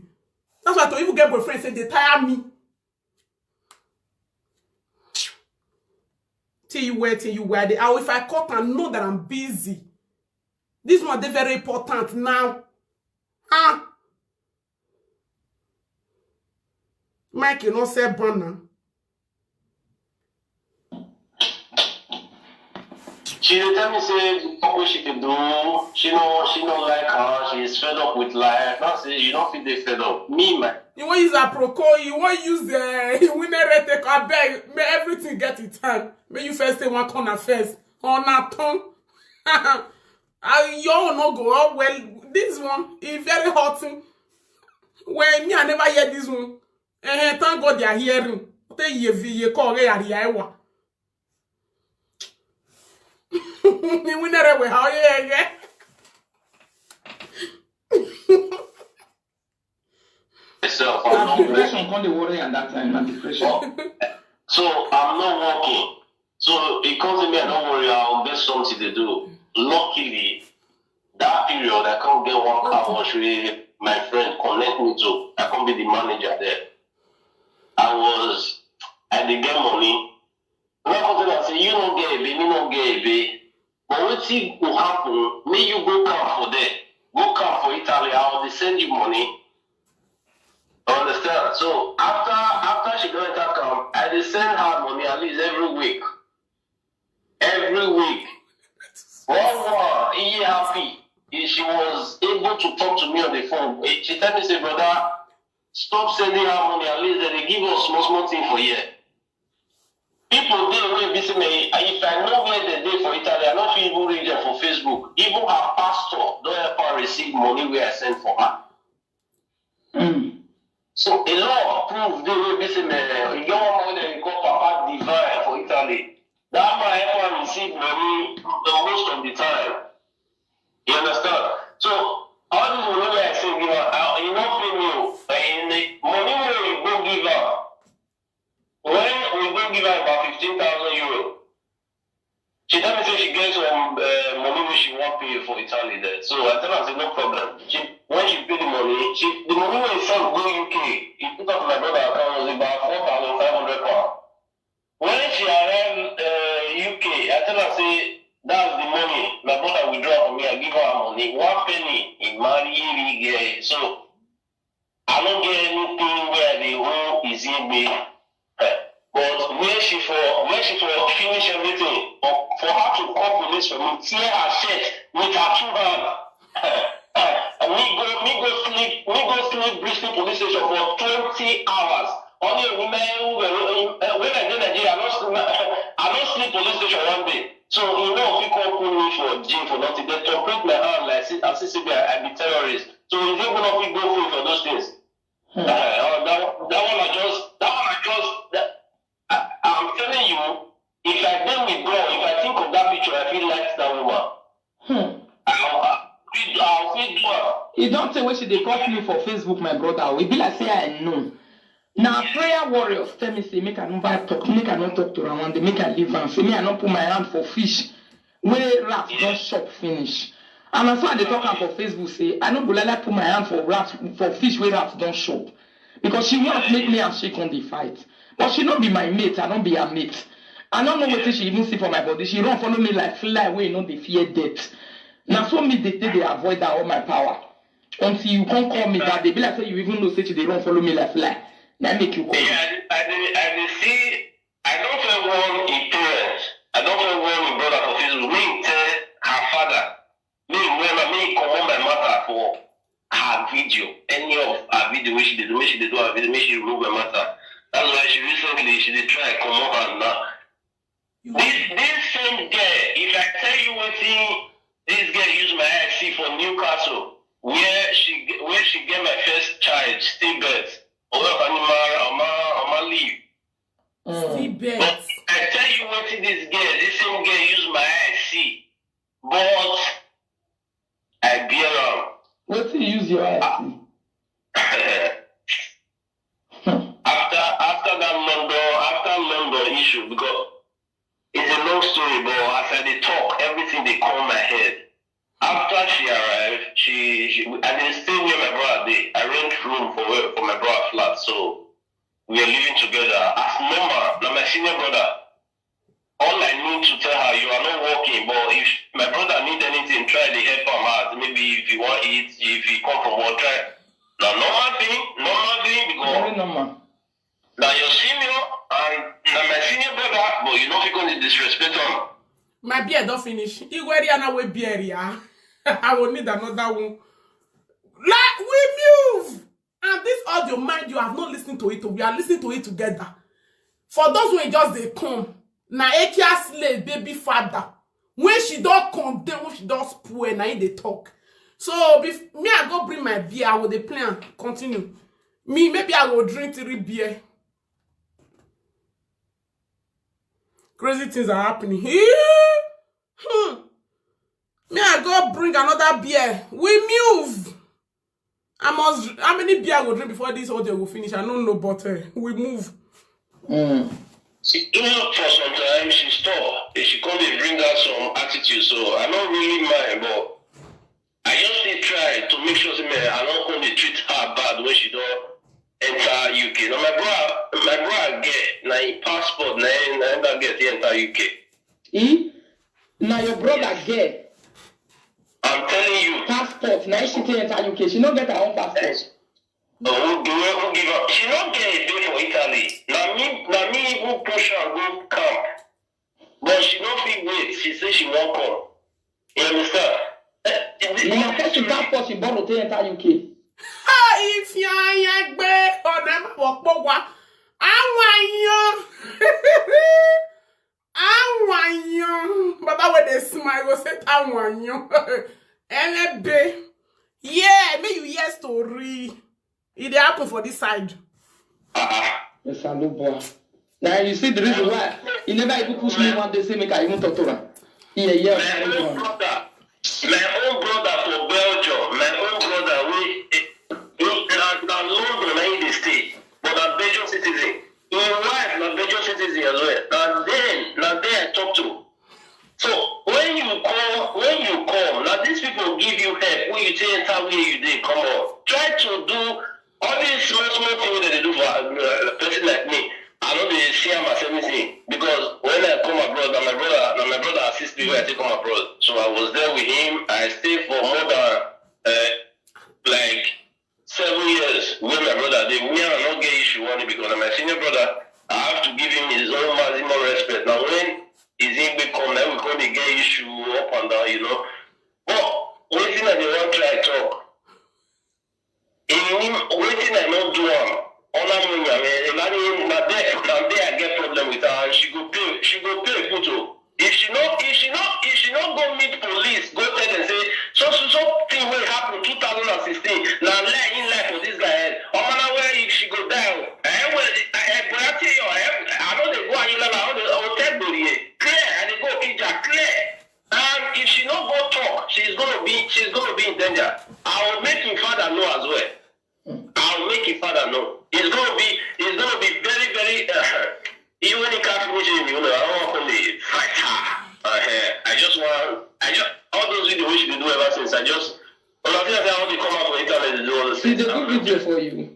That's why to even get boyfriend say dey tire me. Till you wear, till you wear. They, how if I cut and know that I'm busy? This one dey very important now. Ah, Mike, you know, say banner. She dey tell me say the work wey she dey do, she no she no like her, she is fed up with life. Now say you no fit dey fed up. Me, my You wan use aproko, you wan use uh, winere take abeg, may everything get its time. May you first say one corner first. On a tongue. Your own no go up well. This one is very hot. Well, me, I never hear this one. Eh, thank God they are hearing. Te ye vi ye ko re ari ewa. Ni winere we ha ye ye. Myself, I'm Na not working. Depression come dey worry am that time, na depression. So I'm not working. So he comes to me, I don't worry, I'll get something to do. Luckily, that period, I can't get one car wash where my friend connect me to. I can't be the manager there. I was, I did get money. Now I say, you don't get it, me don't get it. But wetin go happen? Make you go camp for there. Go camp for Italy. I will dey send you money. You understand? So after after she don enter camp, I dey send her money at least every week. Every week. One one, he happy. He, she was able to talk to me on the phone. He, she tell me, say, brother, stop sending her money. At least they dey give us small small thing for here. People dey wey be say me, if I know where they dey for Italy, I no fit even reach them for Facebook. Even her pastor don help her receive money wey I send for her. Mm. So a lot of proof dey wey be say me, e get one man wey dem dey call Papa Divine for Italy. That man help her receive money the most of the time. You understand? So all this money wey I send give her, I, e no pay me o. And the money wey we go give her, when we go give her about fifteen thousand euro, she tell me say she get some uh, money wey she wan pay for Italy there. So I tell her say no problem. She when she pay the money, she the money wey send go U K, e put am for my brother account was about four thousand five hundred pound. When she arrive uh, U K, I tell her say that's the money my brother withdraw from me. I give her her money, one penny. He marry me girl. So I no get anything where I dey owe Izigbe. Eh, but where she for where she for finish everything for, for her to call police for me, tear her shirt with her two hand. Me go me go sleep me go sleep Bristol police station for twenty hours. Only women who were uh, when I dey Nigeria, I no sleep I no sleep police station one day. So you know if you come put me for jail for nothing, they complete my hand like C- as C C B I, I be terrorist. So you think we no fit go free for those things? Uh, that, that one I just that one I just that, I, I'm telling you, if I dey with God, if I think of that picture, I feel like that woman. Hmm. I, I, I feel do am. E don tey wey she dey call me for Facebook, my brother. E be like say I know. Na prayer warriors tell me say make I no buy talk, make I no talk to am one day, make I leave am. Say me I no put my hand for fish wey rat don chop finish. And na so I dey talk am for Facebook say I no go like like put my hand for rat for fish wey rat don chop. Because she want make me and she come dey fight. But she no be my mate, I no be her mate. I no know wetin she even see for my body. She run follow me like fly wey no dey fear death. Na so me dey take dey avoid her all my power. Until you come call me that day, be like say you even know say she dey run follow me like fly. Na make you call me. Yeah, I dey, I dey, I dey see. I don first warn im parents. I don first warn im brother for Facebook. Make im tell her father. Make im warn am. Make im comot my matter for her video. Any of her video wey she dey do, make she dey do her video. Make she remove my matter. That's why she recently she dey try comot am now. This this same girl, if I tell you wetin this girl use my eye see for Newcastle, where she where she get my first child, still birth, Owa Fanimara Oma Oma leave. Still But bet. I tell you wetin this girl, this same girl use my eye see, but I bear am. Wetin you use your eye see? after after that London after London issue, because it's a long story, but as I dey talk, everything dey come my head. After she arrive, she, she I dey stay where my brother dey. I rent room for where for my brother flat, so we are living together as normal. Na my senior brother. All I need to tell her, you are not working, but if my brother need anything, try dey help am out. Maybe if you wan eat, if you come from work, try. Na normal thing, normal thing, because Very normal. na your senior and na my senior brother, but you no fit come dey disrespect am. My beer don finish. Igwe Rihanna wey beer ya. I will need another one. Like we move. And this audio, mind you, I've not listened to it. We are listening to it together. For those who just dey come, na Ekia slave baby father. When she don condemn, when she don spoil, na him dey talk. So bef- me, I go bring my beer. I will dey play and continue. Me, maybe I will drink three beer. Crazy things are happening. Hmm. Me, I go bring another beer. We move. I must. How many beer I go drink before this audio will finish? I don't know, but uh, we move. Mm. She do work for some time, she stop. Then she come dey bring out some attitude, so I no really mind, but I just dey try to make sure say me I no come dey treat her bad when she don enter U K. Na my brother, my brother get na him passport na him na him that get he enter U K. E? Na your brother get I'm telling you, passport. Na she take enter U K. She no get her own passport. Oh, the way who give up? She no get a day for Italy. Na me, na me even push her go camp. But she no fit wait. She say she wan come. You understand? Eh, eh, Na person passport she borrow take enter U K. Ah, if you are yagbe, or never walk, but what? Awanyo. Awanyo. Baba, when they smile, go say, Awanyo. Elebe. Yeah, me you hear story. It dey happen for this side. Yes, I know, boy. Now you see the reason why he never even push me one day, say make I even talk to her. Yeah, yeah. My own brother, my own brother for Belgium, my own brother wey wey na na London na him dey stay, but na Belgium citizen. Him wife na Belgium citizen as well. Na then na there I talk to. So when you come when you come, na these people give you help wey you take enter where you dey come out. Try to do all these small small thing wey dem dey do for uh, person like me. I no dey see am as anything because when I come abroad, na my brother na my brother assist me when I take come abroad. So I was there with him. I stay for more than uh, like seven years wey my brother dey. Me and I no get issue one because na my senior brother. I have to give him his own maximum respect. Na when his Igbe come, na we come dey get issue up and down, you know. But wetin I dey wan try talk, in wetin I no do am, Ola Munya, eh, Elani, na there na there I get problem with her, and she go pay she go pay put o. If she no if she no if she no go meet police, go tell dem say so so so thing wey happen two thousand and sixteen na lie in lie for this guy head. Omo na where if she go die o. Eh well, eh, Boyatiyo, eh, I no dey go Ayilala, I no dey hotel Gborie. Clear, I dey go Okija, clear. And if she no go talk, she's gonna be she's gonna be in danger. I will make him father know as well. I will make him father know. It's gonna be it's gonna be very very. Uh, even if can't finish him, you know, I don't want to fight her. Uh, I just want I just all those videos which we do ever since. I just all I think I want to come out for internet to do all those She things. dey do video for you.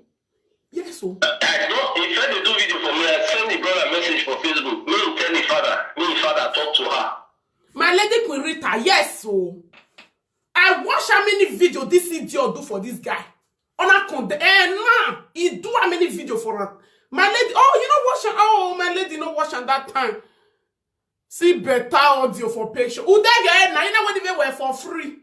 Yes, so. I don't if I dey do video for me, I send the brother message for Facebook. Me tell the father, me father talk to her. My lady Queen Rita, yes, so. I watch how many video this idiot do for this guy. Una come dey, eh, now he do how many video for am? My lady, oh, you no watch am. Oh, my lady no watch am that time. See better audio for picture. Udege, na you know what even were for free.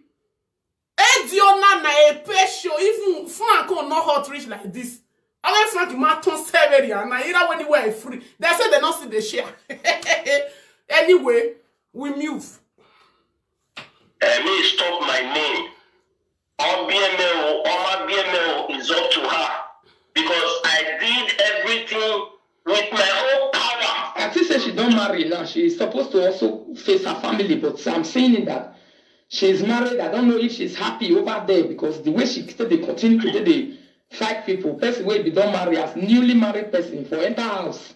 Ediona na a picture. Even Franco not hot rich like this. I went Frank Maton Severia, and I hear when he were free. They said they not see the share. Anyway, we move. Emi, stop my name. Obiemeo, Omabiemeo is up to her because I did everything with my own power. I think say she don marry now. She is supposed to also face her family, but I'm seeing it that she's married. I don't know if she's happy over there because the way she still dey continue to dey dey fight people, person wey be don marry as newly married person for enter house.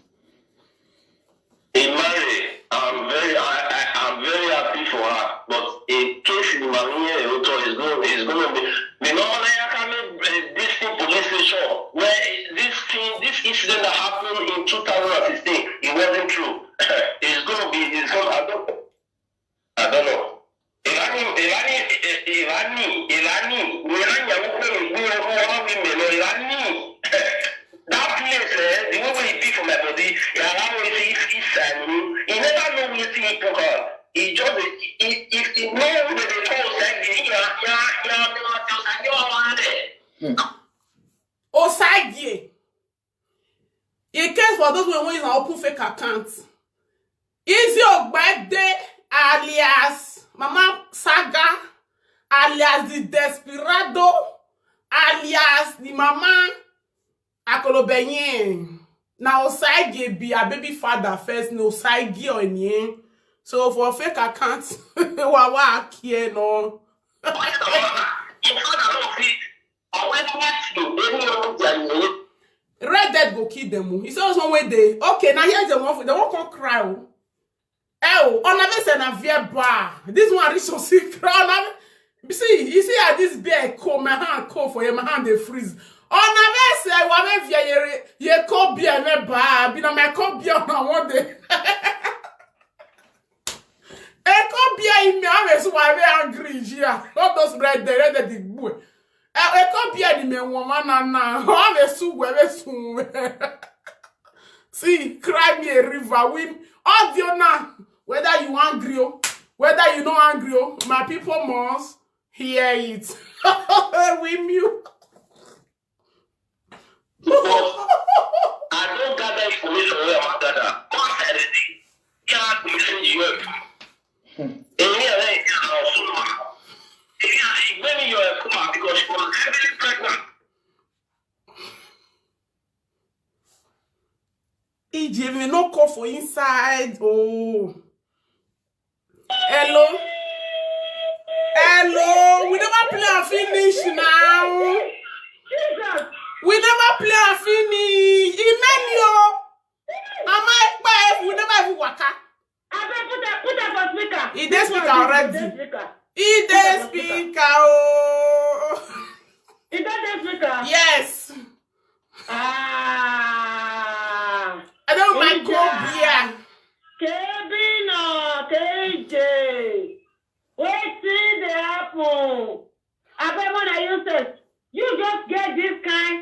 In marriage, I'm very, I, I, I'm very happy for her. But in case in Maria Oto is going, is going to be the normal Yakame uh, this thing police station where this thing, this incident that happened in two thousand sixteen, it wasn't true. It's going to be, it's going. I don't, I don't know. Irani, Irani, Irani, Irani, Irani, Irani, Irani, Irani, Irani. That place, eh, the way wey e be for my body, e allow me see if if I know. E never know wetin e put on. E just dey, e e e know who dey dey call Osage. Ya ya ya ya ya ya ya. Osagie. In case for those wey wan use am open fake account, Izzy Ogbede alias Mama Saga alias the Desperado alias the Mama Akolobenye. Na Osagie be her baby father first, no Osagie Onye. So for fake account, wawa here no. Your father no fit. Ọwọ́ ẹni wá sí o, ẹni ọdún jà nìyẹn. Red Dead go kill them o. He say one way dey. Okay, now here's the one for they won't come cry o. Eh o, ona ve se na vie ba. This one reach so sick. Ona ve- see, you see how this bear cold, my hand cold for him, my hand dey freeze. Ona ve se wa ve vie ye ye cold beer me ba. Be na my cold beer na one day. E cold beer in me, I was why very angry here. All those red, the red, the boy. E cold beer in me, woman, na na. I was so well, so. See, cry me a river. We audio now. Whether you angry, oh, whether you no angry, oh, my people must hear it. We mute. Because I don gather information wey I wan gather. Once I ready, can't message you. Èmi ẹ̀rẹ́ ìdí àwọn ọ̀ṣun wa. Èmi àti ìgbẹ́ni yọ ẹ̀kú ma because she was heavily pregnant. Ije me no call for inside. Oh. Hello. Hello. We never play and finish now. Jesus! We never play and finish. Emmanuel. Am I five? We never even waka. Abeg put am put am for speaker. E dey speaker already. E dey speaker. E dey speaker. Oh. E don dey speaker. Yes. Ah. I don't mind Ija. cold beer. Kebina, K J. Wetin dey happen? Abeg una you sef. You just get this kind.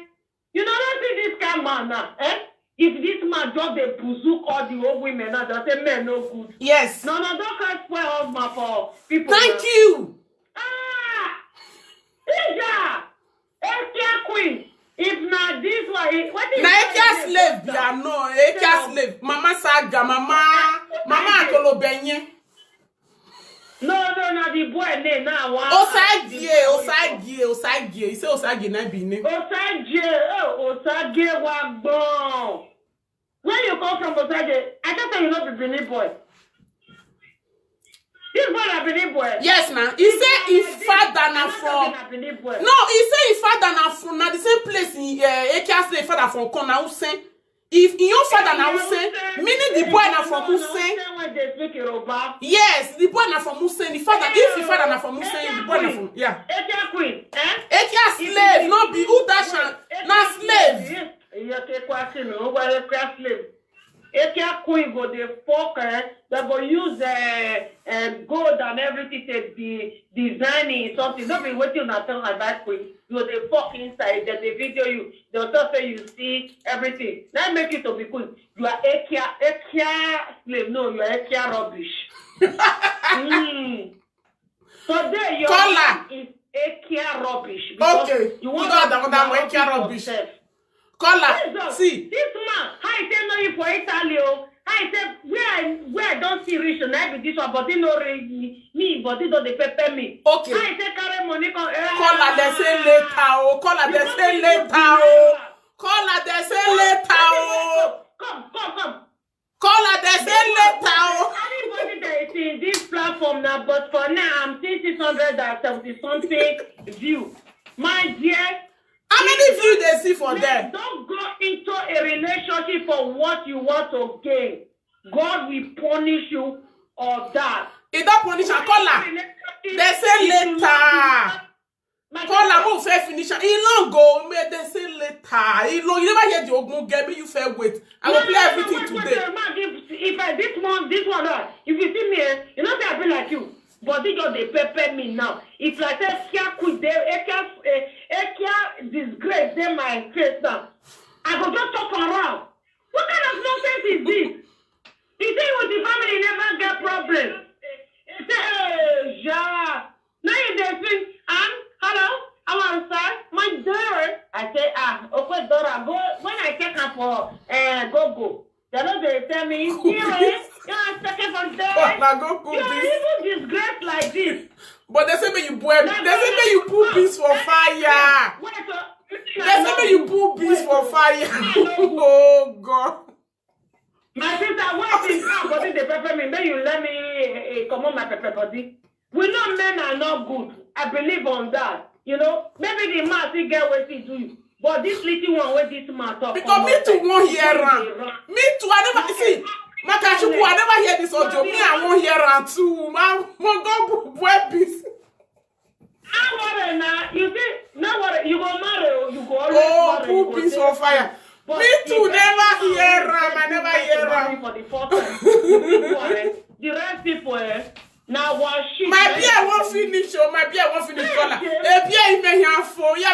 You no know see this kind man now, eh? If this man just dey buzu all the old women now, dem say men no good. Yes. No, no, don't cast spoil husband for people. Thank Now. You. Ah! Ija! Ekia queen. If na this one, eh, wetin Na you Ekia say slave dey be no. Ekia slave. Mama Saga, Mama, Mama Akolobenye. No, no, na the boy name now. Wow. Osagie, Osagie, Osagie. You say Osagie na be name. Osagie, oh, Osagie Wagbon. Where you come from, Osagie? I thought say you no be Benin boy. This boy na Benin boy. Yes, na. He say his father na I thought from. na Benin boy. No, he say his father na from na the same place in uh, Ekia say father from Kona Usen. If in your father na Usen, meaning the boy na from Usen. When they speak Yoruba. Yes, the boy na from Usen. The father, if the father na from Usen, the boy na from yeah. Ekia queen, eh? Ekia slave, no be who dash am na slave. Ekia queen, who was Ekia slave? Ekia queen go dey fuck, eh? Dem go use, eh, eh, gold and everything to be designing something. No be wetin una tell my bad queen. You go dey fuck inside. Dem dey video you. Dem talk say you see everything. That make you to be queen. You are Ekia, Ekia slave. No, you are Ekia rubbish. Mm. Today, your Caller. Life is Ekia rubbish. Because okay, you want to down Ekia rubbish. Yourself. Caller, Jesus, see. This man, how he take know you for Italy, oh? How he say, where I, where I don't see rich, and I be this one, but he no read me, me, but he don't dey pepper me. Okay. How he take carry money come, eh, Caller, they say later, oh. Caller, they say later, oh. Caller, they say later, oh. Come, come, come. Caller, they say later, oh. Anybody that is in this platform now, but for now, I'm seeing six hundred and seventy something view. My dear, how many view they see for them? Don't go into a relationship for what you want to gain. God will punish you of that. He don't punish her. Caller, they say later. Caller, mo fẹ́ finish. He long go, may they say later. He long. You never hear the ogun get me. You fair wait. I will play everything today. If I this one, this one, uh, if you see me, eh, you know say I be like you. But they just they pepper me now. It's like say Ekia quit there, Ekia, eh, Ekia disgrace them my face now. I go just talk around. What kind of nonsense is this? He say with the family never get problem. He say, hey, yeah. Now you dey sing, and hello, I'm outside. My door. I say, ah, okay, Dora, go. When I check am for, eh, go go. They no dey tell me, you, eh, you are checking for there. But na go cook this. You are even disgrace like this. But they say me you boil. They say me you put beans for fire. Wait, so, they say me you put beans for fire. Oh God. My sister, why this kind body dey pepper me? Make you let me, eh, eh, comot my pepper body. We know men are not good. I believe on that. You know, maybe the man still get wetin do you. But this little one wey this man talk. Because me too won't hear am. Me too, I never see. Makachukwu, I never hear this audio. Me, I won't hear am too. Man, mo go bu- boy peace. No worry now. You see, no worry. You go marry, oh, you go always marry, you go stay. Oh, put peace on fire. Me too, never hear am. I never hear am. For the first time. You go, eh, the rest people, eh, now one shit. My beer won't finish, oh, my beer won't finish, Caller. A beer in my hand for you.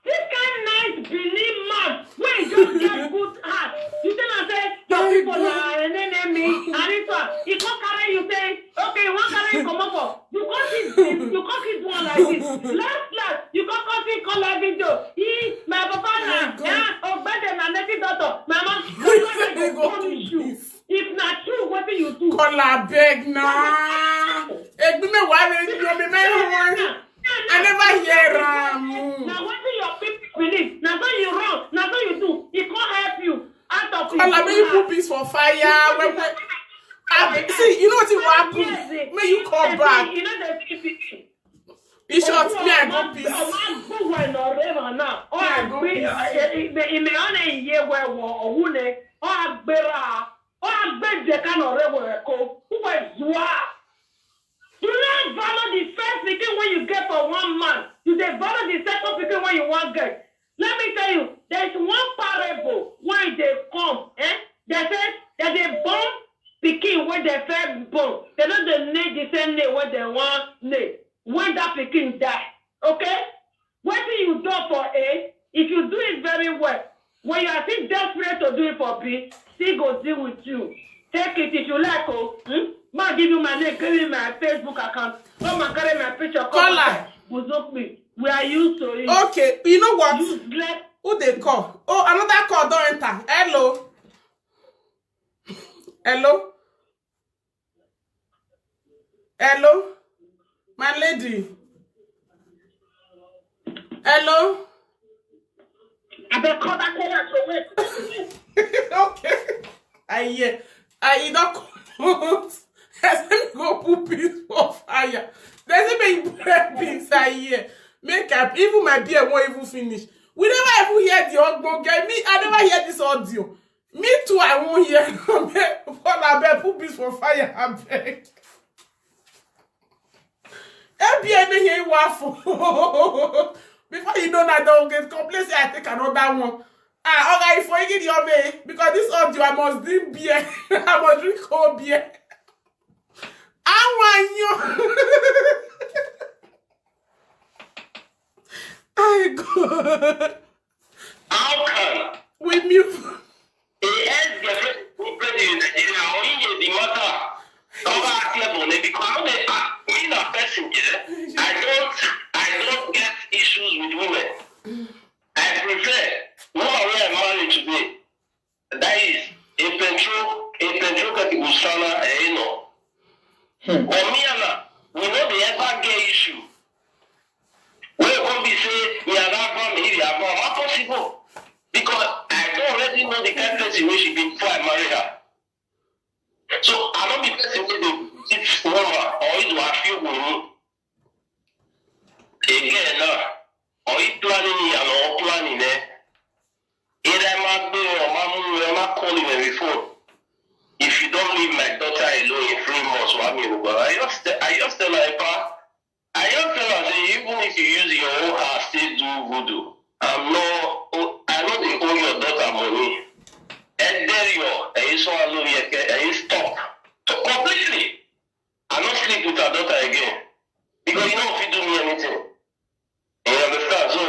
This kind nice Benin man, wey just get good heart. You tell am say your people na enemy, and this one, he come carry you say, okay, he wan carry you comot for. You come see this, you come see do am like this. Last last, you come come see call live video. He, my papa na, eh, Ogbede na native doctor. My mama, my mama go punish you. If na true, wetin you do? Caller, beg na. Egbime wa re ni omi me hon. I never hear am. Na wetin your people believe. Na so you run. Na so you do. E come help you out of it. Caller, may you put peace for fire. When, when, I, see, you know what will happen? May you come back. You know the thing. In short, me I go peace. Me I go peace. Ọ agbẹjẹ kan ọ̀rẹ́ wọ̀ ẹ̀kọ́. Who is zua? You no value the first pikin wey you get for one man. You dey value the second pikin wey you wan get. Let me tell you, there is one parable wey dey come. Eh? They say that they born pikin wey dem first born. They no dey name the same name wey dem wan name. When that pikin die, okay? Wetin you do for A, if you do it very well, when you are still desperate to do it for B, C go deal with you. Take it if you like, oh. Hmm? Ma give you my name, give me my Facebook account. Come and carry my picture, come. Caller. Buzukmi. We are used to it. Okay, you know what? Useless. Who they call? Oh, another call don't enter. Hello. Hello. Hello, my lady. Hello. I beg call that caller to wait. Okay. I hear. I e don comot. They say me go put peace for fire. They say me break peace. I hear. Make up. Even my beer won't even finish. We never even hear the ogbonge. Me, I never hear this audio. Me too, I won't hear. But I beg put peace for fire. I beg. A B A may hear waffle. Before you know that, don't get complain. Say I take another one. Ah, okay, for you your me because this audio I must drink beer. I must drink cold beer. I want you. I go. How can We move. a ex-girlfriend who played in Nigeria or in the matter? Over here, Bonnie, because how they are, me na person, yeah? I don't, I don't get issues with women. I prefer woman where I'm married today. That is a petrol, a petrol Katibu Sana, eh, you know. But me and her, we know they ever get issue. Wey come be say me and her bam, he dey bam. How possible? Because I don already know the kind person wey she be before I marry her. So I no be person wey dey cheat woman or he do a few money. Again now, or he planning me and or planning eh. Either ma gbé wọn, ma mú wọn, ma call him every phone. If you don't leave my daughter alone in three months, wàá mi ò gbà. I just, I just tell her, pa, I just tell her say even if you use your own house take do voodoo, I'm no, I no dey owe your daughter money. Ẹ dẹ́rì ọ̀, ẹ̀yin sọ wá lórí ẹ̀kẹ́, ẹ̀yin stop. So completely, I no sleep with her daughter again. Because you no fit do me anything. You understand? So,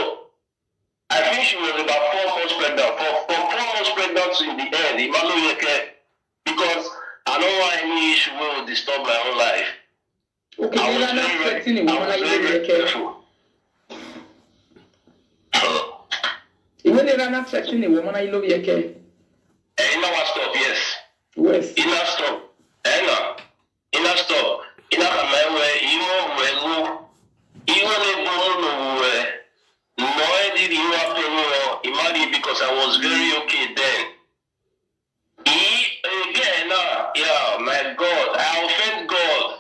I think she was about four months pregnant. For, from four months pregnant to the end, Imalo Yeke, because I don't want any issue wey will disturb my own life. Okay, I you was are not very, very, expecting a I woman was like very, very you. careful. Even they are not expecting a woman like you. Eh, Imalo stop, yes. Yes. Ina stop. Ena. Ina stop. Ina kama ewe, iwo welu. Iwo ne bomo no we. No, I did you up in your Imadi because I was very okay then. He, again, uh, yeah, my God, I offend God.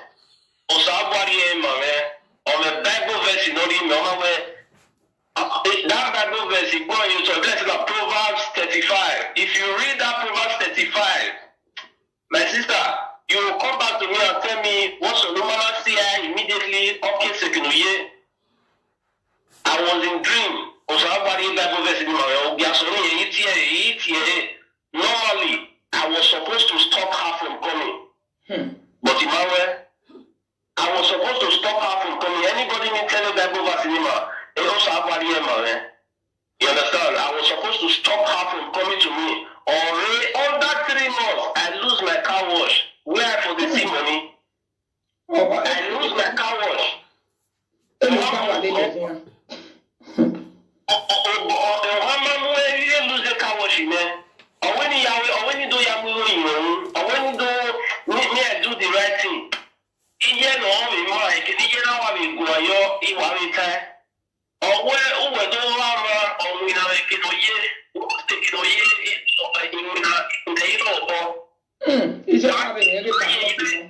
Osabwari, man, on the Bible verse, you know, you know, where uh, that Bible verse, you go and you to bless the Proverbs thirty-five. If you read that Proverbs thirty-five, my sister, you will come back to me and tell me what Solomon see immediately. Okay, second year. I was in dream. Osabwari Bible verse in my own. Normally, I was supposed to stop her from coming. But Emmanuel, I was supposed to stop her from coming. Anybody need tell me Bible verse in my, it also have one year, man. You understand? I was supposed to stop her from coming to me. Already under three months, I lose my car wash. Where I for the see money? Oh, I lose my car wash. Ẹ lọ bá wà lẹ́yìn fún wa. Ọmọ mú ẹyẹ lose the car wash, man. Ọ̀wé ni yàwé, ọ̀wé ni do yàwé lóyìn òun. Ọ̀wé ni do me, me I do the right thing. Iye na ọ mi mọ eke ni iye na wa mi gun ayọ iwa mi tẹ. Ọwẹ uwe do wa ma ọmọ ina eke no ye. Eke no ye. Ina ina ina ina ọkọ. Hmm, iṣẹ́ máa bẹ̀ yẹn ló bá wọn fi wọn.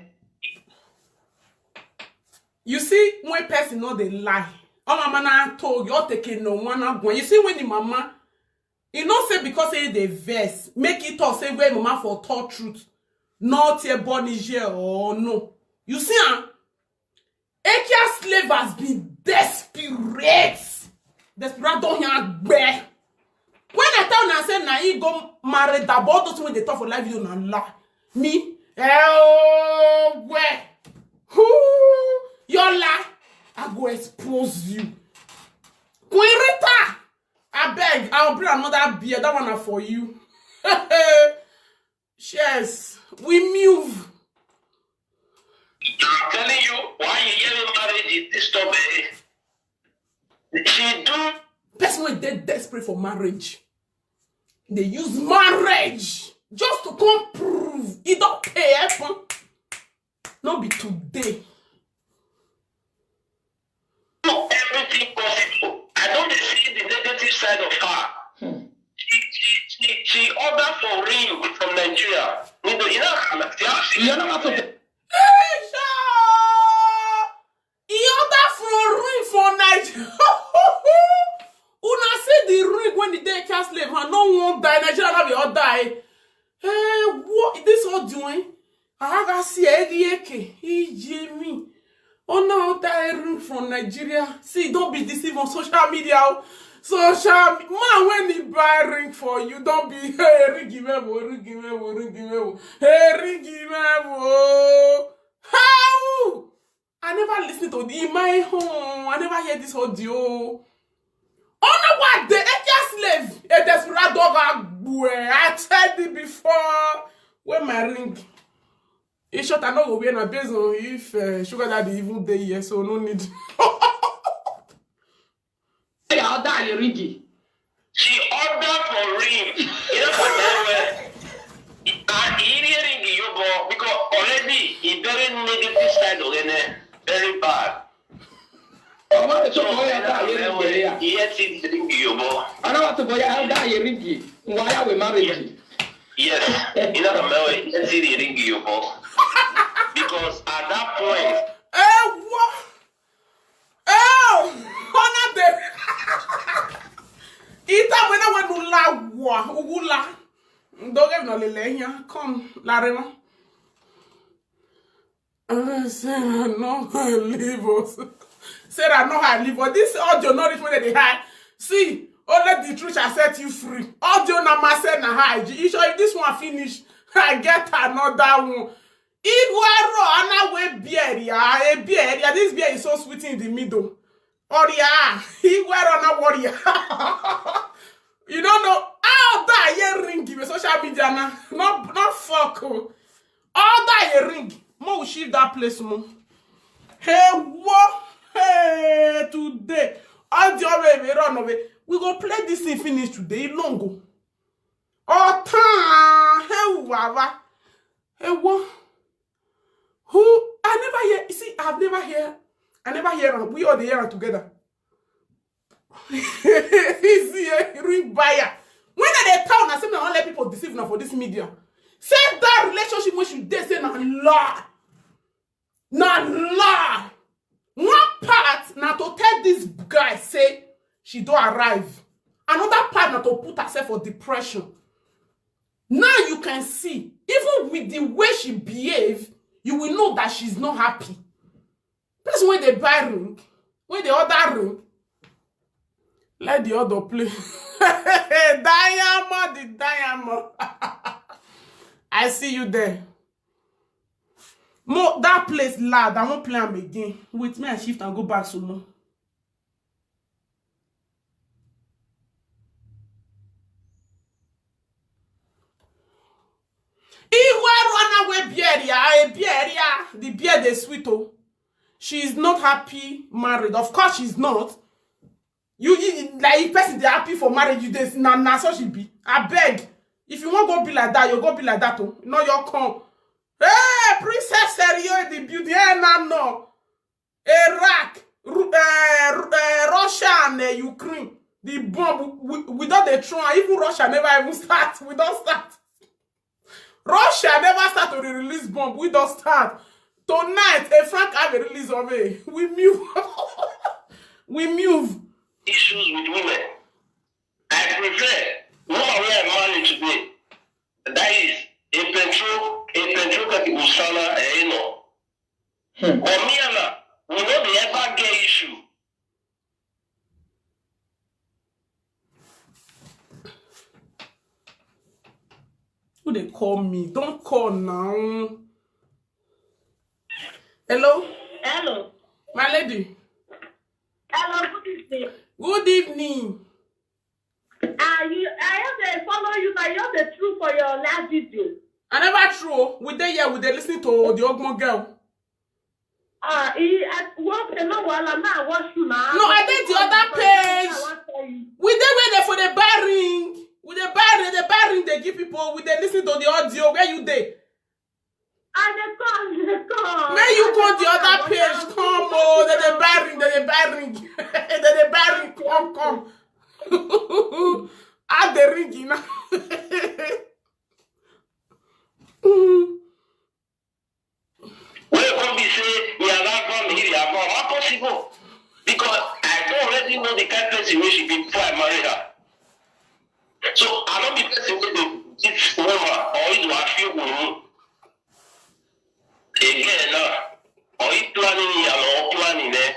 You see, when person no dey lie, all my man told you take no one gwen. You see, when the mama, you know say because say dey vex, make it talk say where mama for talk truth, not here born is here or no. You see, ah, Ekia slave has been desperate. Desperate don yan gbe. When I tell una say na he go marry that, but all those wey dey talk for live video na lie. Me, eh, oh, where? Who? Your lie. I go expose you. Queen Rita, I beg, I'll bring another beer. That one na for you. Cheers. We move. I'm telling you, why you hear me marriage is disturbed. She do Person wey dey desperate for marriage, dey use marriage just to come prove e don pay happen. No be today. do everything possible. I don't dey see the negative side of her. She, she, she, she order for ring from Nigeria. You know, you know, she ask Ìyá náà máa tó tẹ̀. He order from ring for Nigeria. Una see the ring when the day cast slave hand no wan die. Nigeria no be all die. Hey, what this all doing? Aga see Erieke, Ijemi. Oh no, that ring from Nigeria. See, don't be deceived on social media. Oh. Social me-, man, when he buy ring for you, don't be, "Hey, ring him, eh, oh, ring him, eh, oh, ring him, eh, oh, hey, ring him, eh, oh." How? I never listened to the, in my home. I never hear this audio. Oh no, what the Ekia slave? A desperate dog. Agbue. I said it before. Where my ring? In short, I no go wear na based on if, uh, sugar daddy even dey here, so no need. Say order your ringy. She order for ring. You know for that way. And he really ring you go because already he very negative side of it, very bad. Ọmọ rẹ̀ tó bọ́ yà dá ayé ringy yà. Yes, he ring you go. Ọ̀nà wà tó bọ́ yà dá ayé ringy. Why are we married? Yes. You know the way. Yes, he ring you go. Because at that point, Eh, what? Oh, honor the. Ita wena wenu la wa ugula. Don't get no lele here. Come, Larema. Uh, Sarah, no, I leave us. Sarah, no, I leave us. This audio not reach when they hide. See, only the truth shall set you free. Audio na ma say na hide. You sure if this one finish, I get another one. Iguero, ana we beer, yeah, a beer, yeah. This beer is so sweet in the middle. Oria, Iguero na warrior. You don't know how that year ring give social media na. No, no fuck. Oh. All that year ring. Mo will shift that place mo. Hey, what? Hey, today. All the other way run away. We go play this thing finish today. Long go. Oh, time. Hey, wawa. Hey, what? Who? I never hear. You see, I've never hear. I never hear am. We all dey hear am together. You see, eh, ring buyer. When I dey tell una say una wan let people deceive una for this media, say that relationship wey she dey say na lie. Na lie. One part na to tell this guy say she don arrive. Another part na to put herself for depression. Now you can see, even with the way she behave, you will know that she's not happy. Person wey dey buy ring, wey dey order ring, let the order play. Diamond, the diamond. I see you there. Mo, that place loud. I won't play am again. Wait, me I shift and go back some more. Igwe run away beer, yeah, a beer, yeah. The beer dey sweet oh. She is not happy married. Of course she's not. You, you like if person dey happy for marriage, you dey na na so she be. I beg. If you wan go be like that, you go be like that oh. No, you come. Hey, Princess Serio in the building. Hey, na no. Iraq, Ru- eh, Ru- eh, Russia and eh, Ukraine. The bomb we, we don dey throw am. Even Russia never even start. We don start. Russia never start to dey release bomb. We don start. Tonight, a Frank have a release of it. We move. We move. Issues with women. I prefer woman wey I marry today. That is a petrol, a petrol kati usana eh, you know. Hmm. But me and her, we no dey ever get issue. Who dey call me? Don't call now. Hello? Hello. My lady. Hello, good evening. Good evening. Ah, you, I have to follow you, but you have the truth for your last video. I never true. We dey here, we dey listen to the Ogmo girl. Ah, he, I, okay, no, well, I'm not watch you now. No, I dey the other page. We dey where they for the buy ring. We dey buy ring, they buy ring, they give people. We dey listen to the audio. Where you dey? I dey come, dey come. May you come the other page. Come, oh, they dey buy ring, they dey buy ring. They dey buy ring. Come, come. Add the ring in. Mm. Wey come be say we are not come here, we are not possible. Because I don't already know the kind person wey she be before I marry her. So I no be person wey dey cheat woman or you are feel woman. Again now, or you planning here or planning there.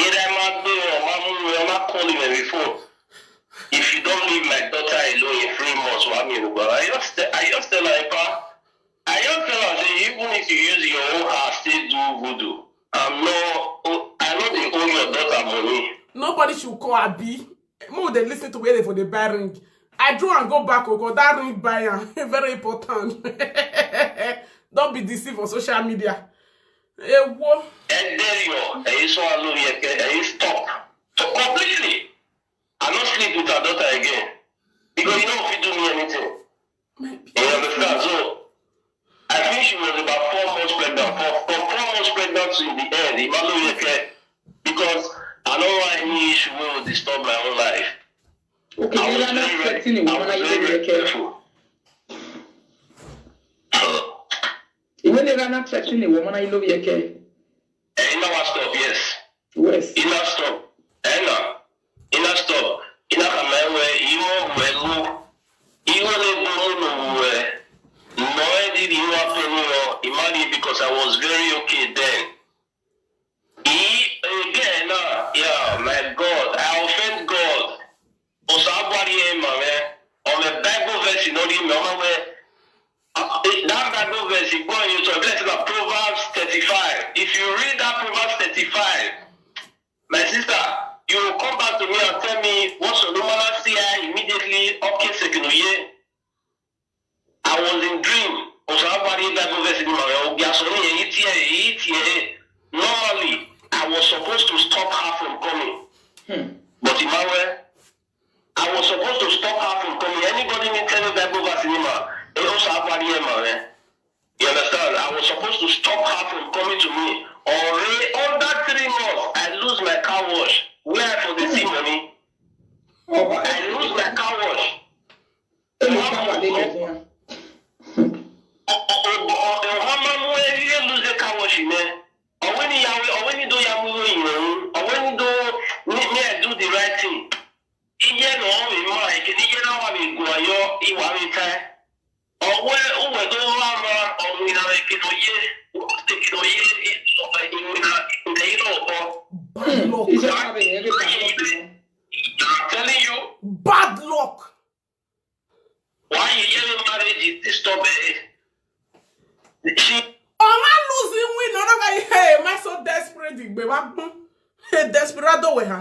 Either ẹ máa gbé wọn, ẹ máa mú wọn, ẹ máa call him before. If you don't leave my daughter alone in three months, wàá mi ò gbà. I just, I just tell her, pa. I just tell her, say, even if you use your own house, still do voodoo. I'm not, I know they owe your daughter money. Nobody should call Abi. Mo dey listen to where they for the buy ring. I draw and go back, oh God, that ring buy am. Very important. Don't be deceived on social media. Ewo. Ẹ dẹ́rì ọ̀, ẹ̀yin sọ àlórí ẹ̀kẹ́, ẹ̀yin stop. So completely, I no sleep with her daughter again. Because you know if you do me anything. You understand? So, I think she was about four months pregnant. For, from four months pregnant to the end, Imaloreke, because I don't want any issue wey will disturb my own life. Okay, I was very, very, I was very, very careful. Ìwé lè rán accepting ni wọ́n mọ́ná ilé yẹ kẹ́. Ẹ̀yin náà wá stop, yes. West. Ina stop. Ena. Ina stop. Ina kama ewe imo welu. Iwo ne bomo no we. No edi di wa penyo. Imagine because I was very okay then. He, again, uh, yeah, my God, I offend God. Osabwari ema, man. On the Bible verse, you know, the man where, uh, eh, that Bible verse, you go and you to bless the Proverbs thirty-five. If you read that Proverbs thirty-five, my sister, you will come back to me and tell me what Solomon see immediately. Okay, second year. I was in dream. Osabwari Bible verse, you know, eh, okay, so, eh, eh, eh, eh. Normally, I was supposed to stop her from coming. Hmm. But Emmanuel, I was supposed to stop her from coming. Anybody need tell me Bible verse in him, eh, also have one year, man, eh? You understand? I was supposed to stop her from coming to me. Already under three months, I lose my car wash. Where I for the see money? Oh, I lose my car wash. Ẹ lọ bá wà lẹ́yìn fún wa. Ọmọ mú ẹ lose the car wash, man. Ọ̀wé ni yàwé, ọ̀wé ni do yàwé ìrọ̀rùn. Ọ̀wé ni do me, me, I do the right thing. Iye na ọ wụ mma eke n'ihe na wa mi gu ayọ iwa mi ta. Ọwẹ uwe do wa ma ọmọ ina eke no ye. Eke no ye. Ina ina ina ọkọ. Bad luck. Iṣẹ́ wa bẹ̀rẹ̀ ẹgbẹ́ bad luck. I'm telling you. Bad luck. Why you hear marriage is disturbed? She Ọ̀rá losing win, ọ̀rá bá yẹ ẹ̀ máa sọ desperate ìgbé wá gbọ́n. Desperado wẹ̀ ha.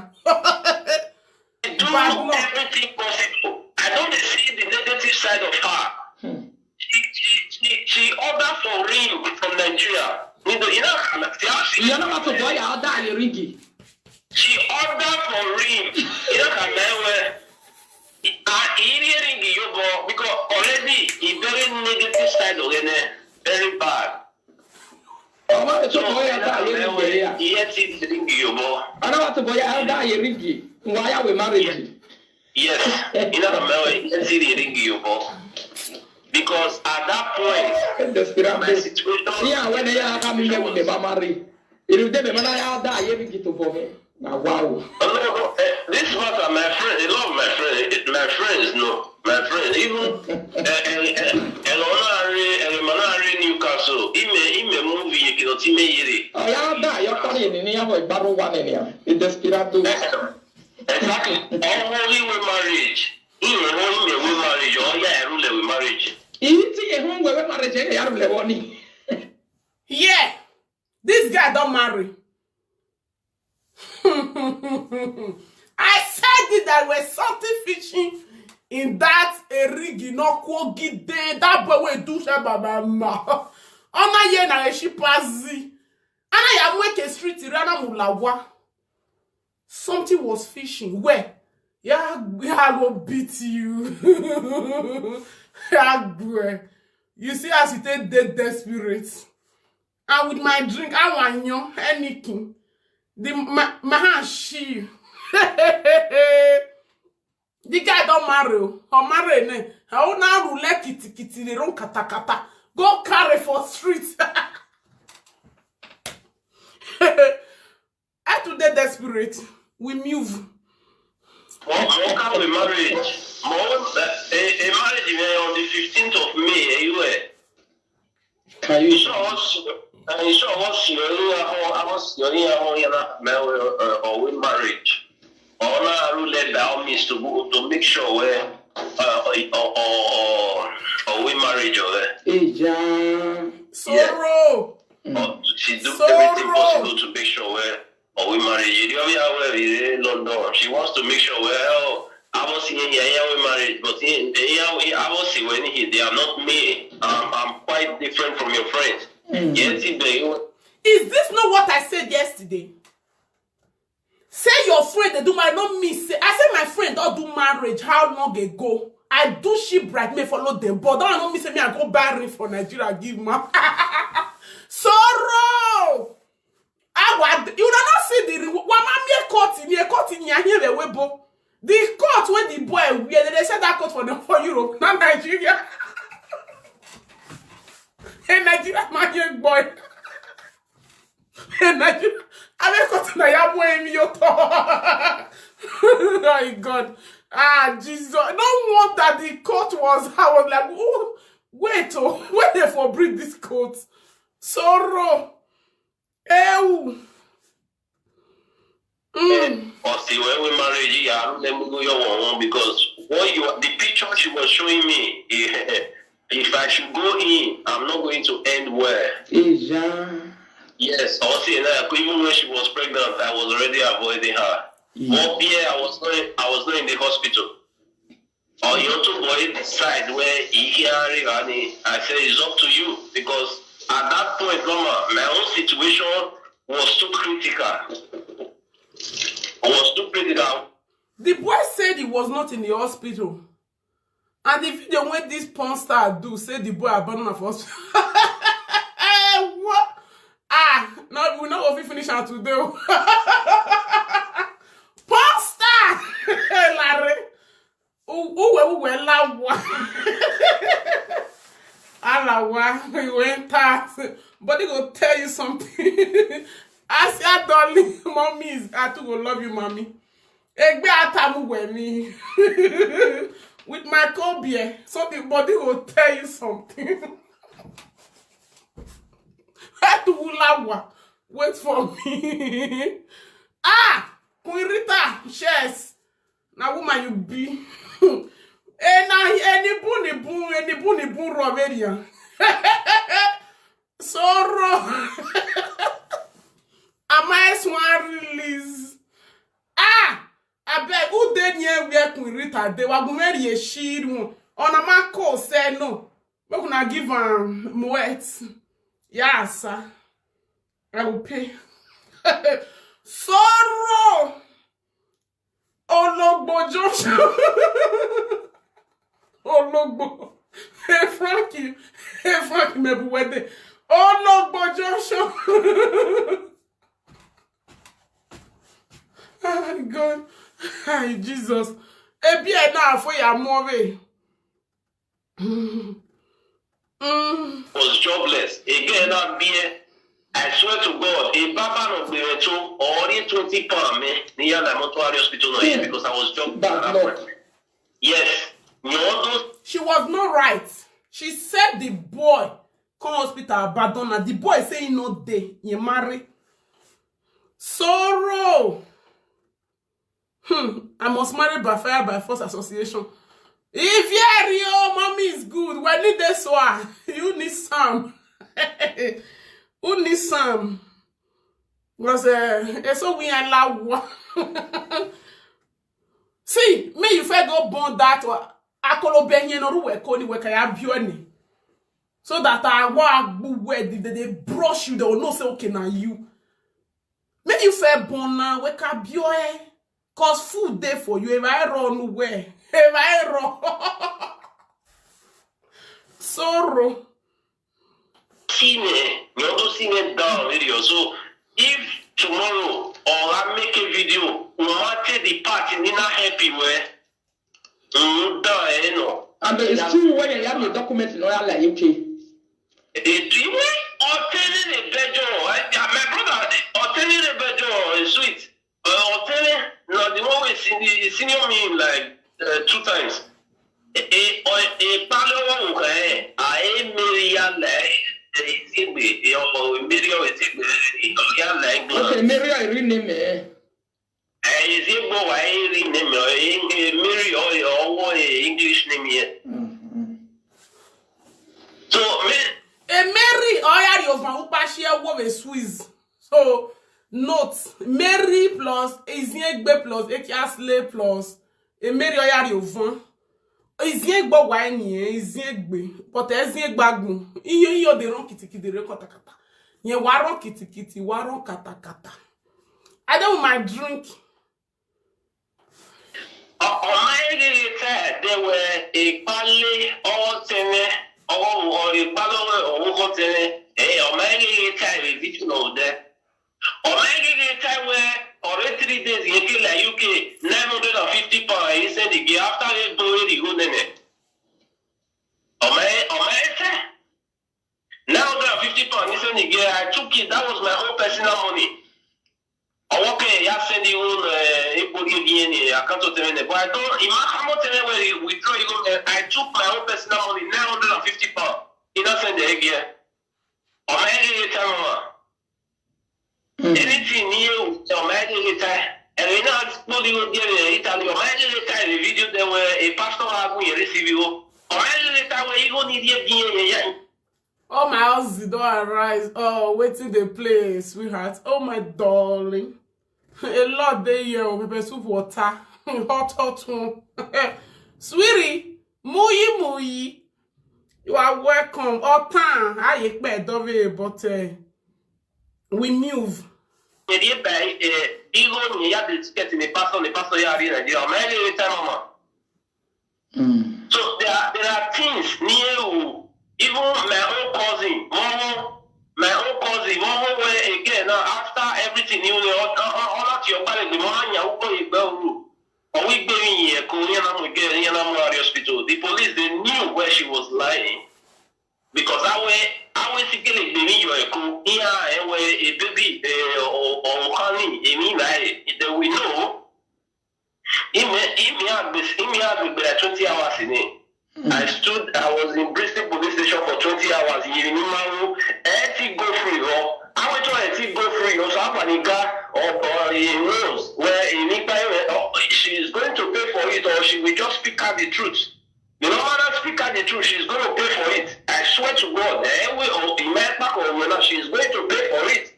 Do everything possible. I don't dey see the negative side of her. Hmm. She, she, she, she order for ring from Nigeria. You know, you know, she has Ìyá náà máa tó bọ́ yà ọ́ dá àyè ríngì. She order for ring. You know, can I wear? Ah, he really ring you go because already he very negative side of it, very bad. Ọmọ rẹ̀ tó bọ́ yà dá àyè ríngì yà. He yet he ring you go. Ọ̀nà wa tó bọ́ yà ọ́ dá àyè ríngì. Wọ́n á yà wẹ̀ marriage. Yes, you know, he yet he ring you go. Because at that point, Desperado. My situation. Yeah, when they are coming, they will never marry. If they be marry, I die, you begin to for me. Now, wow. No, no, eh, this matter, my friend, a lot of my friends, eh, my friends, no, my friends, even eh, eh, eh, eh, Elonari, Elemanari Newcastle, ime, ime movie, you cannot ime yiri. Oh, yeah, die, you're funny, and you have a barrow one in here. It's Desperado. Exactly. All holy with marriage. Ime, holy with marriage, oh, yeah, I rule with marriage. Iti ehun wewe marriage, eh, ya rule woni. Yeah, this guy don marry. I said it, there was something fishing in that erigi no kwogi there. That boy will do shababama. Ona ye na eshipazi. Ana ya mweke street rana mulawa. Something was fishing. Where? Yeah, I will beat you. Yeah, boy. You see as you take dey desperate. And with my drink, I want you anything. The my, my hand she. The guy don marry o. Or marry ne. How now rule kitikiti dey run katakata. Go carry for street. I today desperate. We move. Mo mo ka we marriage. Mo eh, a marriage on the fifteenth of May, eh, you eh. Can you So And you sure what's your year? How what's your year? How you not marry or we marriage? Or not rule that by all means to go to make sure where uh, or, or, or, or we marriage or where? Eja. Sorrow. Or she do everything possible to make sure where or we marriage. You know how well in London. She wants to make sure where oh, I was in here, here we marriage, but in here I was when he they are not me. Um, I'm quite different from your friends. Yes, if they Is this not what I said yesterday? Say your friend they do marriage, not me. Say I said my friend don't do marriage how long ago? I do she bridesmaid follow them, but don't know me say me I go buy ring for Nigeria give man. Sorrow. Awa, you don't not see the ring. Wa ma mi e cut in here, cut in here, here we bo. The coat when the boy wear, they say that coat for them for Europe, not Nigeria. Hey Nigeria, my young boy. Hey Nigeria, I will cut na ya mo emi yo to. My God. Ah, Jesus. No wonder the coat was, I was like, oh, wait, oh, where they for bring this coat? Sorrow. Ew. Mm. Or see when we married, yeah, I don't let me go your one one because what you the picture she was showing me, eh, if I should go in, I'm not going to end well. Eja. Yes, or see now, even when she was pregnant, I was already avoiding her. But yeah, I was not I was not in the hospital. Or your two boy side where he hear and I say it's up to you because at that point, Mama, my own situation was too critical. Was too critical. The boy said he was not in the hospital. And the video when this porn star do say the boy abandoned for hospital. What? Ah, no, we not go finish out today. Porn star, Larry. Uwe uwe lawa. Alawa, we went out. But they go tell you something. Asia darling, mommy is I too go love you, mommy. Egbe atamu we me. With my cobie, so the body will tell you something. Wait for me. Ah, Queen Rita, yes. Na woman you be. Eh, na any boon, any boon, any boon, any boon, Roveria. Sorrow. Am I swan release? Ah, I beg, who dey near where Queen Rita dey? Wa gun very a shield one. On a man call say no. Make una give am moet. Yeah, sir. I will pay. Sorrow. Ologbo Joshua. Ologbo. Hey, Frankie. Hey, Frankie, maybe one day. Ologbo Joshua. Oh, God. Hi, Jesus. Ebi ẹ náà fún ìyá mọ́rẹ́. Mm. Was jobless. Again, that beer, I swear to God, a barber of the reto already twenty pound me near the mortuary hospital not here because I was jobless at that point. Yes. You want those She was not right. She said the boy come hospital abandon her. The boy say he no dey. He marry. Sorrow. Hmm. I must marry by fire by force association. If you are real, mommy is good. When need this one, you need some. Who need some? Because uh, it's so we allow. See, me you fair go born that one. Akolo benye no ruwe koni weka ya bioni. So that I wa gbu where they, they brush you, they will know say okay now you. Make you fair born now, wake up your eh. Cause food there for you. If I run where? If I run. Sorrow. See me, you don't see me down video. So if tomorrow or I make a video, we might take the part in inner happy where you down, eh, no. And it's true when you have your document in order like U K. Ètò ìwé ọ̀tẹ́lẹ̀ lè bẹjọ́ ẹ̀ my brother ọ̀tẹ́lẹ̀ lè bẹjọ́ ẹ̀ sweet ọ̀tẹ́lẹ̀ na the one wey senior, senior me like uh, two times. Ìpalọ́wọ́ nǹkan ẹ̀ àìmẹ́ríyá lẹ̀ ẹ̀ Ìyọ̀pọ̀ ìmírí ọ̀rẹ́ ti bẹ̀rẹ̀ ìyọ̀yà láìpẹ́. Okay, Mary, I rename eh. Ẹ̀yìn sí gbọ́ wá rí name ẹ̀ Mary ọ̀yọ̀ ọwọ́ English name yẹn. So mi Emeri ọyari ovan upashi ewo ve Swiss. So note Mary plus Iziegbe plus Ekiasle plus Emeri ọyari ovan. Iziegbe wa eniyen Iziegbe but Eziegbe agbon. Iyo iyo de ran kitikiti re katakata. Yen wa ran kitikiti wa ran katakata. I don't my drink. Ọmaerere ta dewe ekpale ọwọ tene ọwọ ọrọ ekpale ọwọ ọwọ tene. Eh, ọmaerere ta ere video no de. Ọmaerere ta we ọrẹ three days yeke la U K nine hundred and fifty pound. He said again after they go where the go nene. Ọmae ọmae ta. Nine hundred and fifty pound. He said again I took it. That was my own personal money. Ọwọ́ kẹ́ ẹ̀ yá sẹ́ndí owó ẹ̀ epo gígí ẹ̀ ní àkántó tẹ̀lé nẹ̀ bọ́ àìtọ́ ìmọ̀ àmọ́ tẹ̀lé wẹ̀ withdraw you go ẹ̀ I took my own personal money nine hundred and fifty pound iná sẹ́ndí ẹ̀ gíẹ̀ ọmọ ẹ̀ gígé tẹ́ wọn anything ní ewu ọmọ ẹ̀ gígé tẹ́ ẹ̀rọ iná gbóni ó díẹ̀ rẹ̀ Italy ọmọ ẹ̀ gígé tẹ́ ẹ̀rọ fídíò tẹ́ wẹ̀ a pastor wa gùn yẹ̀rẹ̀ síbi wo ọmọ ẹ̀ gígé tẹ́ wẹ̀ igbó ní díẹ̀ gíẹ̀ yẹ̀ yẹ̀. Oh, my husband don't arise. Oh, waiting the play, sweetheart. Oh, my darling. A lot dey here, oh, pepper soup water. Hot, hot one. Sweetie, muyi, muyi. You are welcome. All time. I expect dove, but uh, we move. Edi bai eh igo ni ya de ticket ni pastor ni pastor ya ri Nigeria. Ma ni time mama. So there are, there are things near you. Even my own cousin, mama, my own cousin, mama, where again now after everything you know, all that your parents, the mama, ya uko igbe uru. Or we be in here, ko ni na mo get ni na mo at the hospital. The police they knew where she was lying because I went I went to get a baby you are cool. Yeah, I went a baby eh, or or honey, a me like they will know. Imi imi agbe imi agbe like twenty hours in it. I stood, I was in Bristol police station for twenty hours. Yìí ni máa ń ẹ ti go free lọ. Àwọn ètò ẹ ti go free lọ. So Abaniga or or he knows where he nípa ẹ she is going to pay for it or she will just speak out the truth. The normal speak out the truth, she is going to pay for it. I swear to God. Ẹ wí ọ̀ ìmọ̀ ẹ pàkó ọ̀rọ̀ náà, she is going to pay for it.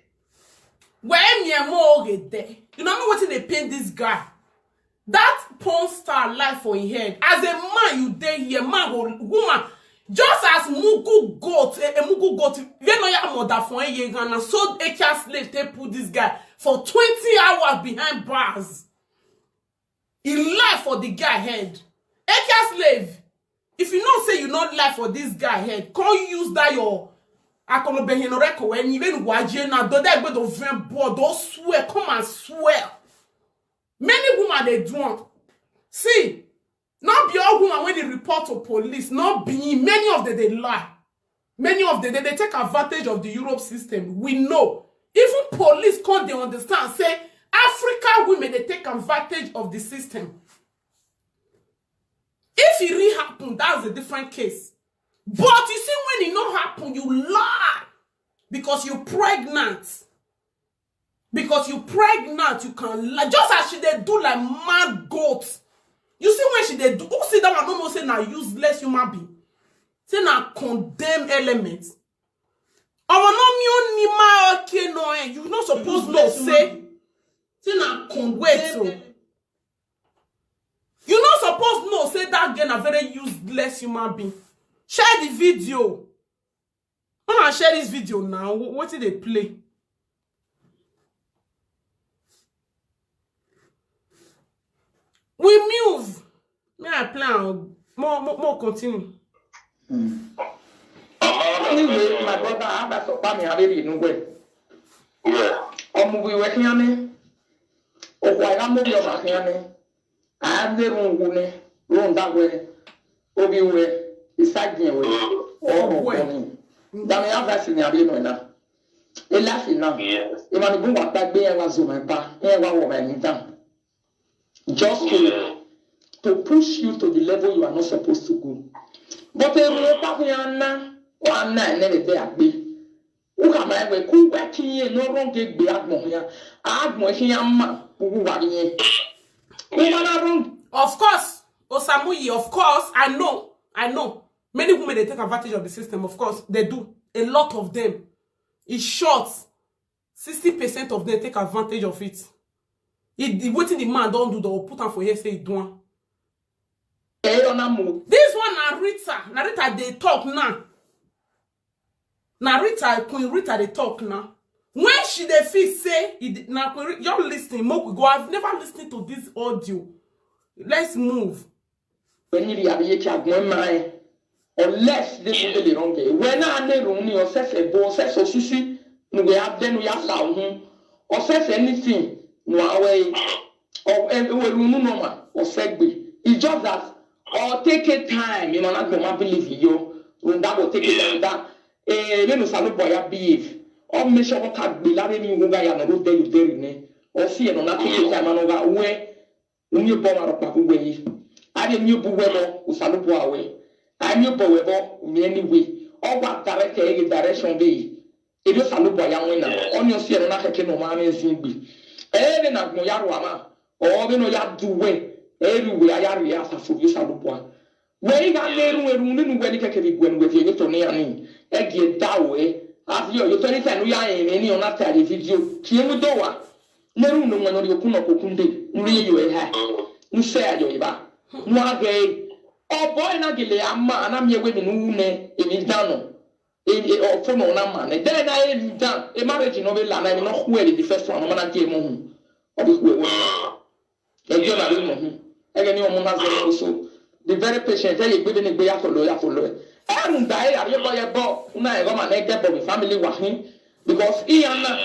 Where me and more get there. You don't know what they paint this guy. That porn star life for his head. As a man, you dey here, man go woman. Just as Mugu goat, a, a Mugu goat, they know your mother for a year and so Ekia slave they put this guy for twenty hours behind bars. He lie for the guy head. Ekia slave, if you know say you not lie for this guy head, can't use that your akolobehinoreko when even waje na do that go do vent board do swear come and swear. Many women they do am. See, not be all women when they report to police, not be many of them they lie. Many of them they, they take advantage of the Europe system. We know. Even police can't they understand. Say African women they take advantage of the system. If it really happen, that's a different case. But you see, when it not happen, you lie because you pregnant. Because you pregnant, you can lie. Just as she they do like mad goats. You see when she they do, who see that one no more say na useless human being. Say na condemn element. Our no me only my okay no eh. You not supposed no say. Say na condemn. Wait so. You not supposed no say that girl na very useless human being. Share the video. When I share this video now, what did they play? We move. May I plan more, more, more continue. Anyway, my brother, I have a sopa me have it in way. Yeah. Omu we working on it. Or why I'm moving on my hand. I have the room woman. Room that way. Obi we. It's like the way. Oh, Obi we. Dami have that senior be no na. Ela si na. Yes. Imani bungu akpagbe yẹn wa zo ma ba. Yẹn wa wọ ma ni down. Just to to push you to the level you are not supposed to go. But èrò ẹ bá fi hàn ná, wọn á ná ẹ nẹ́rẹ̀ bẹ́ẹ̀ àgbé. Uka ma we ku we ki ye no wrong ke gbe agbon ya. Agbon ki ya ma ku wa ni. Ku ma na wrong. Of course, Osamuyi, of course, I know, I know. Many women, they take advantage of the system, of course, they do. A lot of them. In short, sixty percent of them take advantage of it. It, the wetin the man don do, they will put am for here, say he do am. E yo na mo. This one na Rita. Na Rita dey talk now. Na Rita, Queen Rita dey talk now. When she dey feel say, e dey- na Queen Rita, just listen, make we go. I've never listened to this audio. Let's move. When you are yet a gwen my, unless this is the wrong way. When I never only or says a bo says or sushi, no we have then we have sound. Or says anything, no way. Or and we no normal or segbe. It's just that or take a time, you know, not go believe you. That will take a time that eh, when you salo boy behave. Or make sure ka gbe lare ni wo ga ya no do delu delu ni. Or see no na take a time and over where unye bo ma ro pa ku we yi. Ade mi bu we bo usalo bo awe. Ani bo we bo ni anyway. Or what direct e direction be. E do salo boy ya win na. Onyo see no na keke no ma me nsin gbe. Eh, na gbo ya ro ama. Or we no ya do we. Everywhere ya ri asa so you salo boy. We ga leru eru ninu we ni keke bi gwen we fi ni to ni ani. E gi e da we. As yo yo to ni ta nu ya e ni ona ta di video. Ki e mu do wa. Leru no mo no ri okun no ko kunde. Nu ri yo e ha. Nu se ayo iba. Nu a ge. O boy na gele ama na mi ewe mi nu ne. E mi dano. E e o fo no na ma ne. Then na e mi dan. E marriage no be la na e no who e the first one. No ma na ti e mo hu. O bi who e wo. Ẹjọ́ náà ló mọ̀ hún. Ẹgẹ ní ọmọ náà sọ so. The very patient ẹ yẹ gbé ní gbé yàtọ̀ lọ yàtọ̀ lọ. Ẹrù ń da ẹ àbí ẹbọ yẹ bọ. Una ẹ gọ́mà náà ẹ gẹ́bọ̀ bí family wà hín. Because ìyá náà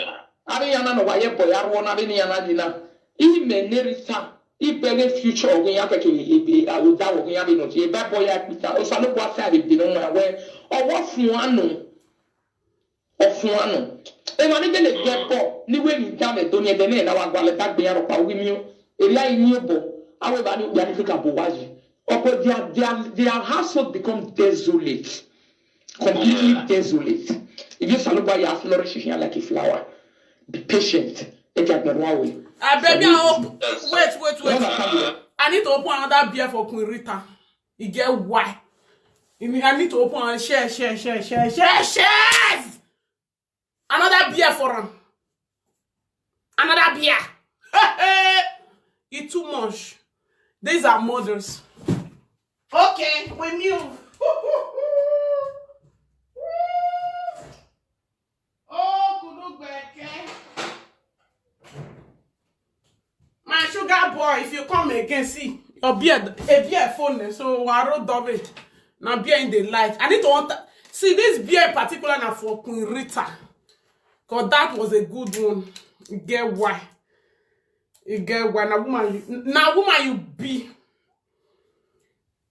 àbí ìyá náà wà yẹ bọ̀ yà rọ náà bí ní ìyá náà di náà. Ìmẹ̀ nẹ́rì sá. Ìbẹ̀ ní future ọ̀gbìn yà kẹ̀kẹ́ ìbẹ̀ àwòdà ọ̀gbìn yà bí nù tí ẹ bá bọ̀ yà pìtà. Ó sá ló bọ̀ àti àbẹ̀bẹ̀ náà wẹ̀. Ọwọ́ fún wa nù. Ọfun ano. Ema ni gele gbe bo ni we ni da me do ni ebe me na wa gba le da gbe aro pa wi mi o. Eri ayi ni obo. Awe ba ni obi ani fika bo wa yi. Opo their their their household become desolate. Completely desolate. If you saluba ya flourish here like a flower. Be patient. If you are going way. Ah, baby, I hope. Wait, wait, You wait. understand me? I need to open another beer for Queen Rita. You get why? You need, I need to open and share, share, share, share, share, share. Another beer for him. Another beer. It's too much. These are mothers. Okay, we mute. Oh, kudu gbeke. My sugar boy, if you come again, see your beard, a beard phone, so waro dove. Now beer in the light. I need to want see this beer in particular now for Queen Rita. Cause that was a good one. You get why? You get why? Now woman, you now woman you be.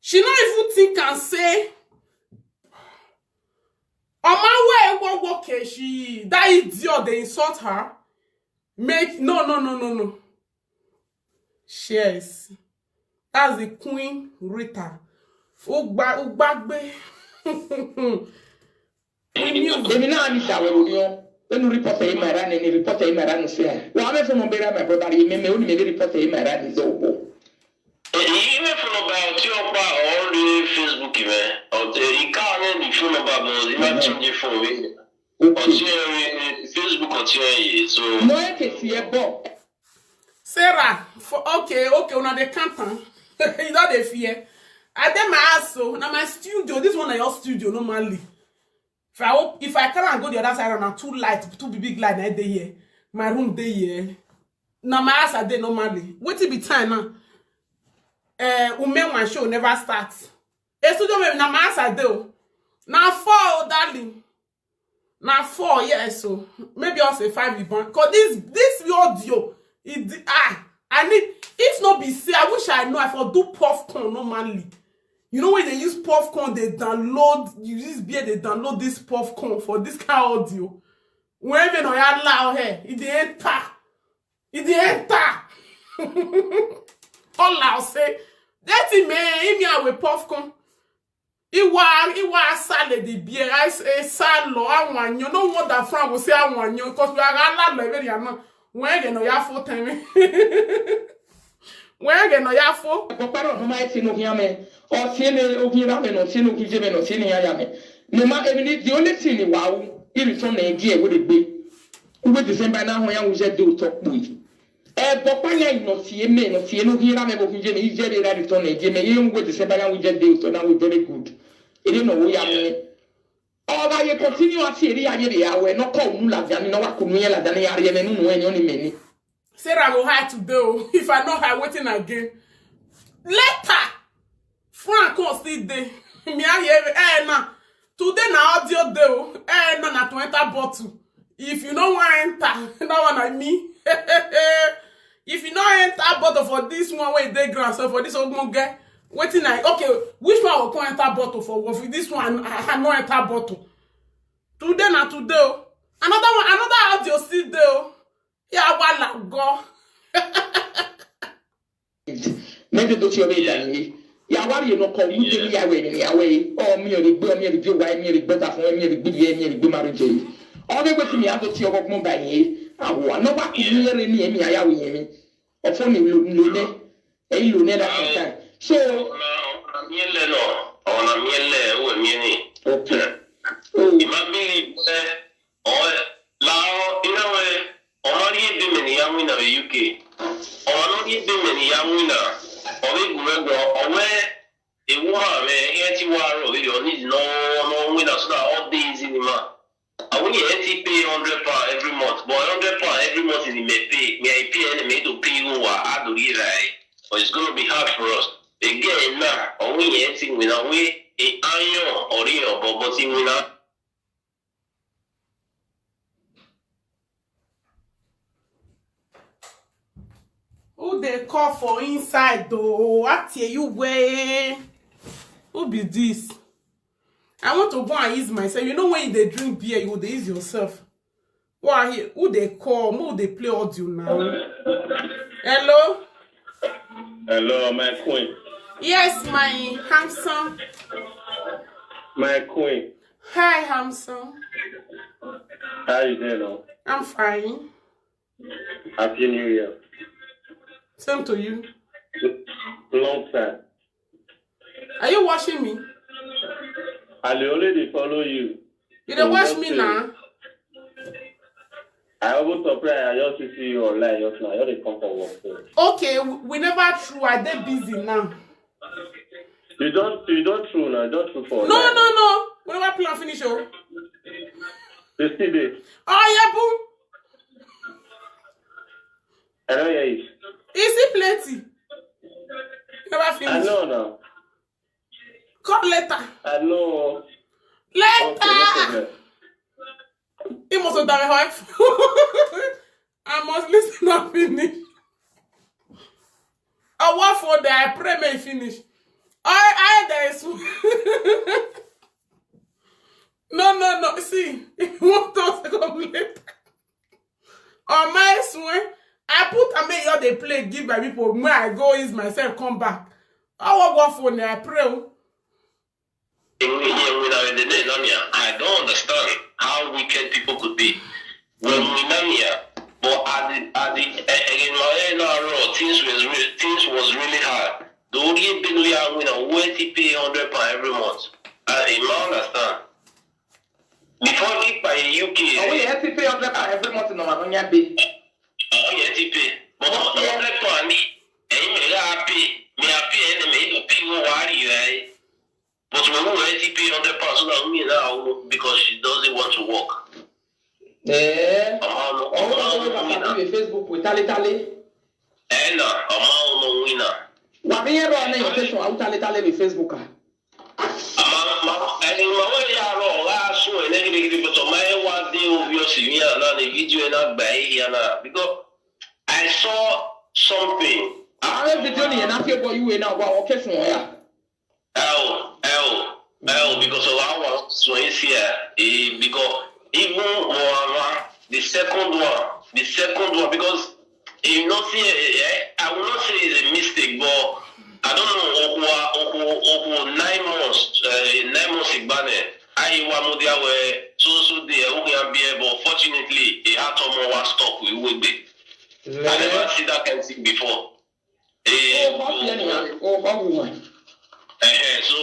She not even think and say, on my way, what work she that idiot they insult her. Make no no no no no. Cheers. That's the Queen Rita. Ugba ugbagbe. We knew. Èmi náà ní ìdàwẹ̀ òní ọ́. Lẹ́nu reporter yìí máa rà ní reporter yìí máa rà ní sí ẹ̀. Wọ́n á bẹ̀ fún ọmọ bẹ́rẹ̀ my brother yìí mẹ́mẹ́ ó ní mẹ́mẹ́ reporter yìí máa rà ní ìzọ òbò. Èyí mẹ́ fún ọba ọtí ọpa ọ̀ọ́lù Facebook mẹ́. Ọ̀tẹ̀ ìka ọ̀rẹ́ ní fún ọba bọ̀ ní bá tún jẹ fún mi. Okay. Ọtí ẹ̀rẹ́ Facebook ọtí ẹ̀yẹ. So Mo ẹ̀ kè sí ẹ bọ̀. Sarah, for okay, okay, una dey count am. You don dey fear. I dey my house so, na my studio. This one na your studio normally. If I hope if I carry am go the other side, na two light, two big big light na dey here. My room dey here. Na my house I dey normally. Wetin be time now? Uh, Umenwan show never start. A studio maybe na my house I dey o. Na four o, darling. Na four, yes, so maybe I'll say five you born. Cause this this audio, it ah, I need if not be say I wish I know I for do popcorn normally. You know when they use popcorn, they download you use beer, they download this popcorn for this kind of audio. When even on your loud hair, it dey enter. It dey enter. All I'll say, that thing man, him here with popcorn. Iwa, iwa sale di beer. I say salo, awanyo. No wonder Frank will say awanyo, 'cause we are ala level ya na. When you know ya full time. When you know ya full. Kpọkpọrọ ọhụma esi n'ohi ame. Ọ si eme ohi rame nọ, si n'ohi jeme nọ, si n'ihe ya me. Nema, emi ni the only thing ni wa wu. Iri so na egi ewe de gbe. Uwe December na ahụ ya nwụzie dị ụtọ kpui. Ebe ọkpanya nọ si eme, nọ si enu hira me bo kinje me ije re ra return eje me ye ngwe December ya we je dey so na we very good. Ere no wo ya me. Oga ye continue ati eri aye re ya we no ko nu la jani no wa kunu ye la jani ya re me nu nu enyo ni me ni. Sarah go hide today o. If I no hide, wetin again? Later. Frank come still dey. Me I hear eh na. Today na audio day o. Eh na na to enter bottle. If you no wan enter, that one na me. If you no enter bottle for this one wey dey ground, so for this ogbonge, wetin I, okay, which one go come enter bottle for work? If this one, I, I no enter bottle. Today na today o. Another one, another audio still dey o. Ya wala go. Mende do ti o me da ni. Ya wari no ko mu de ya we ni ya we. O mi o ri gbe, o mi o ri gbe wa, mi o ri gbe ta fun, mi o ri gbe ye, mi o ri gbe marriage. O me gbe ti mi a do ti o mo ba yin. Awo no wa ku ni re ni mi aya we yin mi. O fo ni lo lo ne. E lo ne that time. So na miele no. O na miele o mi ni. Okay. Oh. Imagine eh, o la o ina we o ma ri ebe me ni ya win na U K. O ma no ri ebe me ni ya win na. O we gu me go o we e wo ha me he ti wa ro we o ni no no win na so that all days in ma. I win ye ti pay hundred pound every month, but hundred pound every month is me pay. Me I pay and me to pay you wa adori right. But it's gonna be hard for us. Again now, I win ye ti win na we e ayon or e obo but ti win na. Who dey call for inside though? Atie you way. Who be this? I want to go and ease myself. You know when you dey drink beer, you dey ease yourself. Who are here? Who dey call? Who dey play audio now? Hello? Hello, my queen. Yes, my handsome. My queen. Hi, handsome. How you doing now? I'm fine. Happy New Year. Same to you. Long time. Are you watching me? I dey only dey follow you. You dey watch me now? I almost surprised. I just see you online just now. I just dey come for work. So. Okay, we, we never true. I dey busy now. You don't, you don't true now. You don't true for. No, online. No, no. We never plan finish. Oh. You still dey. Oh yeah, boo. I don't hear you. Is it plenty? Never finish. I know now. Come later. I know. Later. Okay, no problem. He must have done it. I must listen and finish. I work for the I pray may finish. I I there is no no no. See, if you want us to come later. On my swing, I put a make you dey play give my people. When I go ease myself, come back. I will go for I pray. I don't understand how wicked people could be. When we down here, but at the at the eh, eh, in my head now, raw, things was re- things was really hard. The only thing we are winning, we to pay hundred pound every month. I, I don't understand. Before we by U K, oh, we have to pay hundred pound every month in our own day. Oh, yeah, to pay. But hundred pound, eh, me I pay, me I pay, and me to pay more worry, right? But we won't let you pay hundred pounds so that we now because she doesn't want to work. Eh. Ọmọ ọmọ ọmọ ọmọ ọmọ ọmọ ọmọ Facebook with tally tally. Eh, no, ọmọ ọmọ ọmọ ọmọ. Wà á fi yẹn rọ ọ̀nà yẹn tẹ̀sán àwọn tally tally with Facebook. Ah. Ama ma ẹni ma wọ́n yà rọ ọ̀rá sùn ẹ̀ nẹ́gídígídí but ọmọ ẹ̀ wá dé obvious yìí yà náà ní fídíò ẹ̀ náà gbà ẹ̀ yà náà because I saw something. Àwọn fídíò nìyẹn náà fi bọ ìwé náà wá ọkẹ́ sùn ọ̀yà. Ẹ o, ẹ o, ẹ o, because of our sùn ẹ̀ sí ẹ̀ ẹ̀ because even Moama the second one the second one because. You know, see, eh, eh, I will not say it's a mistake, but I don't know. Okwa, Okwa, Okwa, nine months, uh, Unfortunately, e hard someone wan stop with Uwegbe. I never see that kind thing before. Eh, Oh, Bobby, anyway. Oh, Bobby, one. Eh, so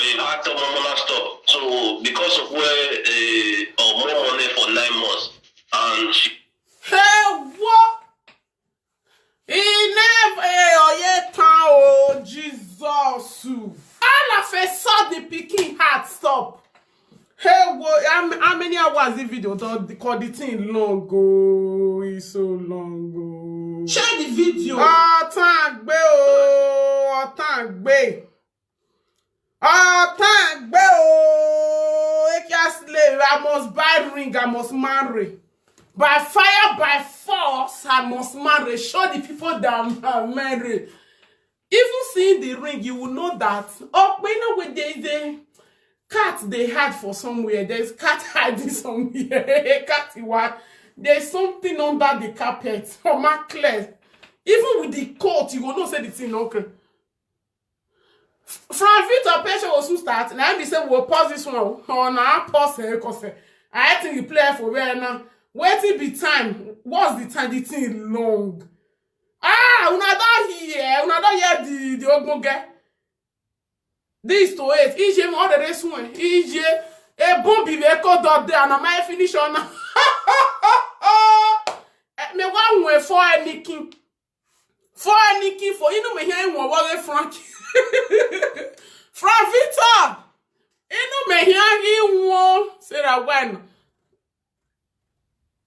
e hard someone wan stop. So because of where uh, more money for nine months, and she Hey, what? He never, hey, oh, yeah, town, oh, Jesus. All of a sudden, pikin heart stop. Hey, what? How, how many hours the video don because the thing long go, it's so long go. Share the video. Ọ̀tàn gbé o, ọ̀tàn gbé. Ọ̀tàn gbé o, Ekia slave, I must buy ring, I must marry. By fire, by force, I must marry. Show the people that I'm married. Even seeing the ring, you will know that. Oh, but you know when there is a cat they hide for somewhere. There's cat hiding somewhere. Cat, you are. There's something under the carpet. Oh, my clear. Even with the coat, you will not say the thing, okay. From Victor Pesha was who start. Now we say we'll pause this one. Oh, now pause it, cause I think you play for where now. Waiting be time. What's the time? The thing long. Ah, una don hear, una don hear the the ogbonge. This to it. Ije mo the race one. Ije a bomb be ko dot there and I finish on. Me wa won for anything. For anything for you know me here won what Frank. Frank Victor. You know me here he won. Sarah when.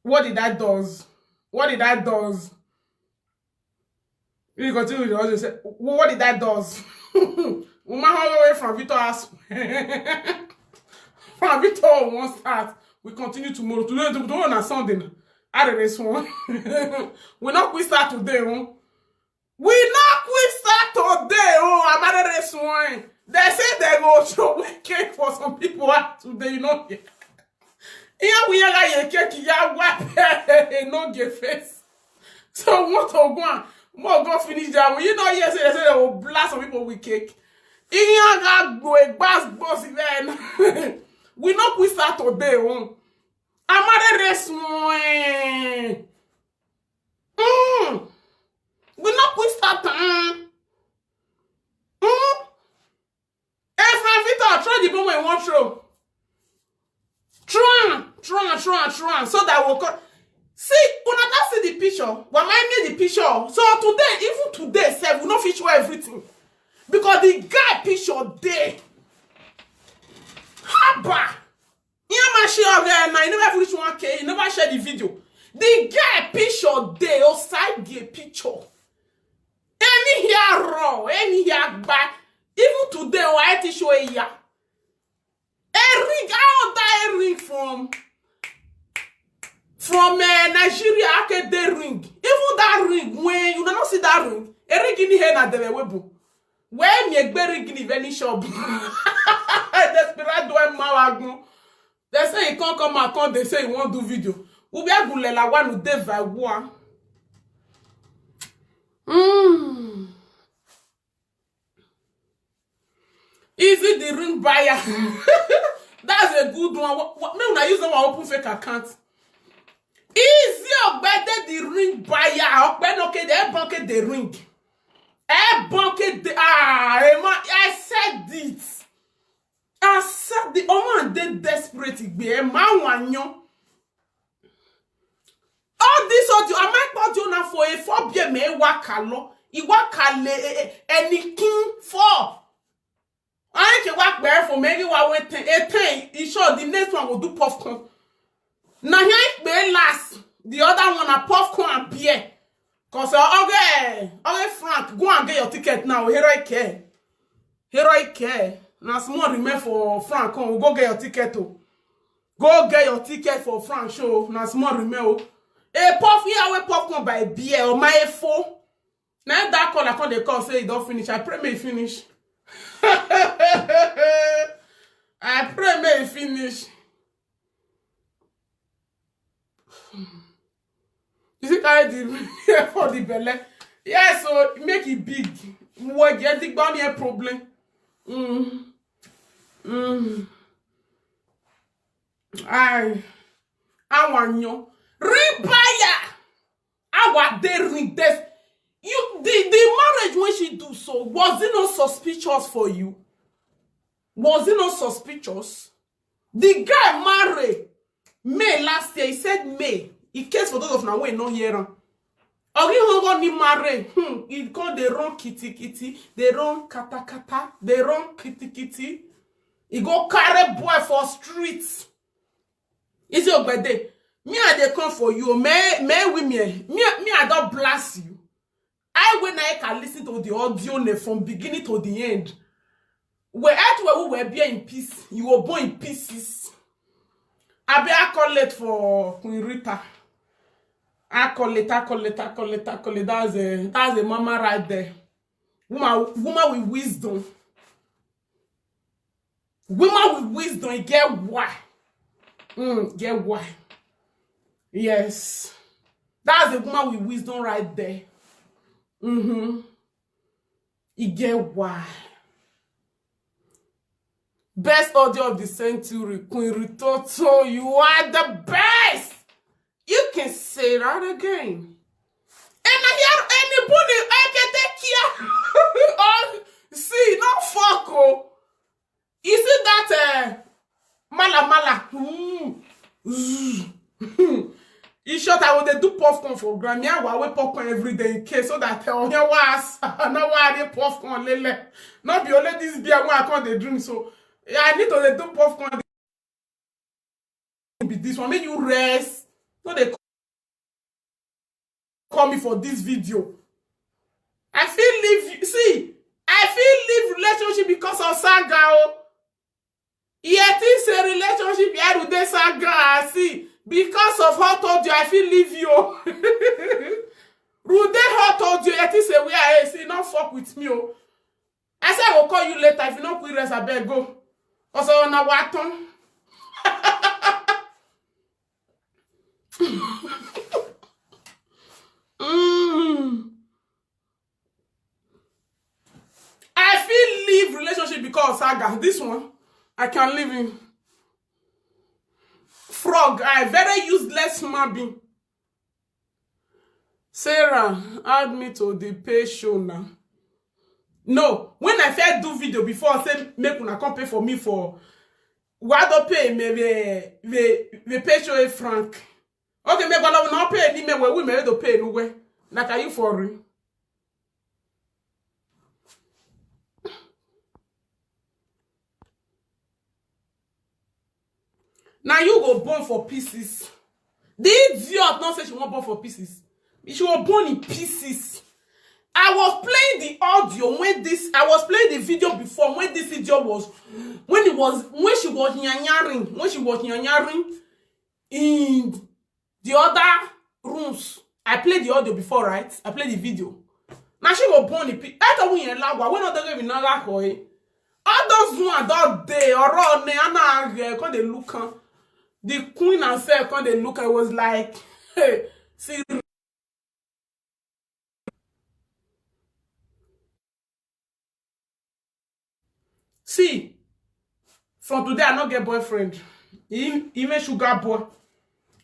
What did that does? What did that does? We continue with the audio. Say, "Wha- what did that does? Woman, how away from Victor house? From Victor won't start. We continue tomorrow. Today, tomorrow on Sunday. Now. I don't know one. We not quit start today, huh? We not quit start today, oh. I'm at this one. They say they go show weekend for some people out today, you know. Here we are like a cake, yeah, what? No get face. So what to go on? More go finish that. You know, yes, they say they will blast some people with cake. Here I go a bass boss then. We not quit start today, oh. I'm at this one. Mm. We not quit start. Mm. Mm. Efra Victor, throw the bomb in one throw. Throw am, throw am, throw am, throw am, so that we'll come. See, una don see the picture. Well, I made the picture. So today, even today, sef, we no fit show everything. Because the guy picture dey. Haba! He ma share of there now. You never reach one K. You never share the video. The guy picture dey. Osai get picture. Any here raw, any here gba. Even today, oh, I show a year. A ring, how that a ring from from uh, Nigeria, I get the ring. Even that ring, when you don't see that ring, a ring in here na the webu. Where me a ring in any shop? Desperate do a mawagun. They say he can't come out, come they say he won't do video. We be a gulela one day by one. Mm. Is it the ring buyer? That's a good one. What, what, me when I use them, I open fake account. Easy Ogbede the ring buyer. Ogbede okay, they bank the ring. Eh, bank the ah, eh, ma- I said it. I said the woman dey desperate. Igbe, eh, ma wanyo. All this audio, am I audio now for a four beer me wakalo? Iwakale any king for. I can walk bear for many one went ten, a ten. In short, the next one will do popcorn. Now here be last. The other one a popcorn and beer. Cause uh, okay, okay, Frank, go and get your ticket now. Here I care. Here I care. Now small remain for Frank. Come, go get your ticket. Oh. Go get your ticket for Frank show. Now small remain. Oh. A puff here, we popcorn by beer or my phone. Now that call I call the call say it don't finish. I pray may finish. I pray may finish. You see, carry the here for the belly. Yes, so make it big. What get the body a problem? Mm. Mm. I Awanyo. Ring buyer. Our day ring this. You the, the marriage when she do so, was it not suspicious for you? Was it not suspicious? The guy marry May last year. He said May. In case for those of now wey no hear am. Orihogo ni marry. Hmm. He come dey run kitty kitty, dey run kata kata, dey run kitty kitty. He go carry boy for streets. Is your birthday? Me I dey come for you. May may we me me me I don blast you. I when I can listen to the audio ne from beginning to the end. Where else where we were be in peace, you were born in pieces. I be I call it for Queen Rita. I call it, I call it, I call it, I call it. That's a that's a mama right there. Woman, woman with wisdom. Woman with wisdom, e get why. Mm, get why. Yes. That's a woman with wisdom right there. Mm-hmm. E get why. Best audio of the century, Queen Ritoto, you are the best. You can say that again. And I hear anybody I can take care. Oh, see, no fuck, oh. You see that uh, mala mala? Mm. Zzz. In short, I will dey do popcorn for Grammy. I will popcorn every day in case so that uh, was now why I dey popcorn lele. Not be only this beer when I can't dey drink. So yeah, I need to dey do popcorn. Be this one. Make you rest. No dey call me for this video. I feel leave you. See, I feel leave relationship because of saga. Oh. Yet it's a relationship here with the saga. See, because of hot audio, I feel leave you. Rude hot audio, yet it's a way I say, not fuck with me. Oh. I say I will call you later. If you not quit rest, I beg go. Also, on a waton. Mm. I feel leave relationship because of saga. This one, I can leave him. Frog, I very useless human being. Sarah, add me to the pay show now. No, when I first do video before, I say make una come pay for me for what do pay me the the the pay show a frank. Okay, me gonna not pay ni me we me to pay no way. Like are you for real? Now you go born for pieces. The idiot not say she won't born for pieces. She was born in pieces. I was playing the audio when this, I was playing the video before when this idiot was, when it was, when she was nyanyaring, when she was nyanyaring in the other rooms. I played the audio before, right? I played the video. Now she go born in pieces. I thought we in Lagwa, when other gave in Nagakoi. All those one that day or on me and I come they look am. The queen herself come they look. I was like, hey, see, see, from today I not get boyfriend. He he make sugar boy.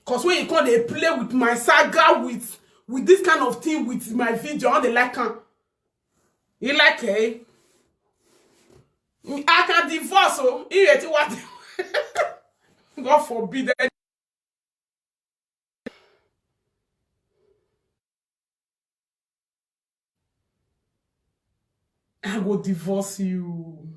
Cause when you come they play with my saga with with this kind of thing with my video, I don't dey like am. You like it? I can divorce, oh, you ready what? God forbid. I go divorce you.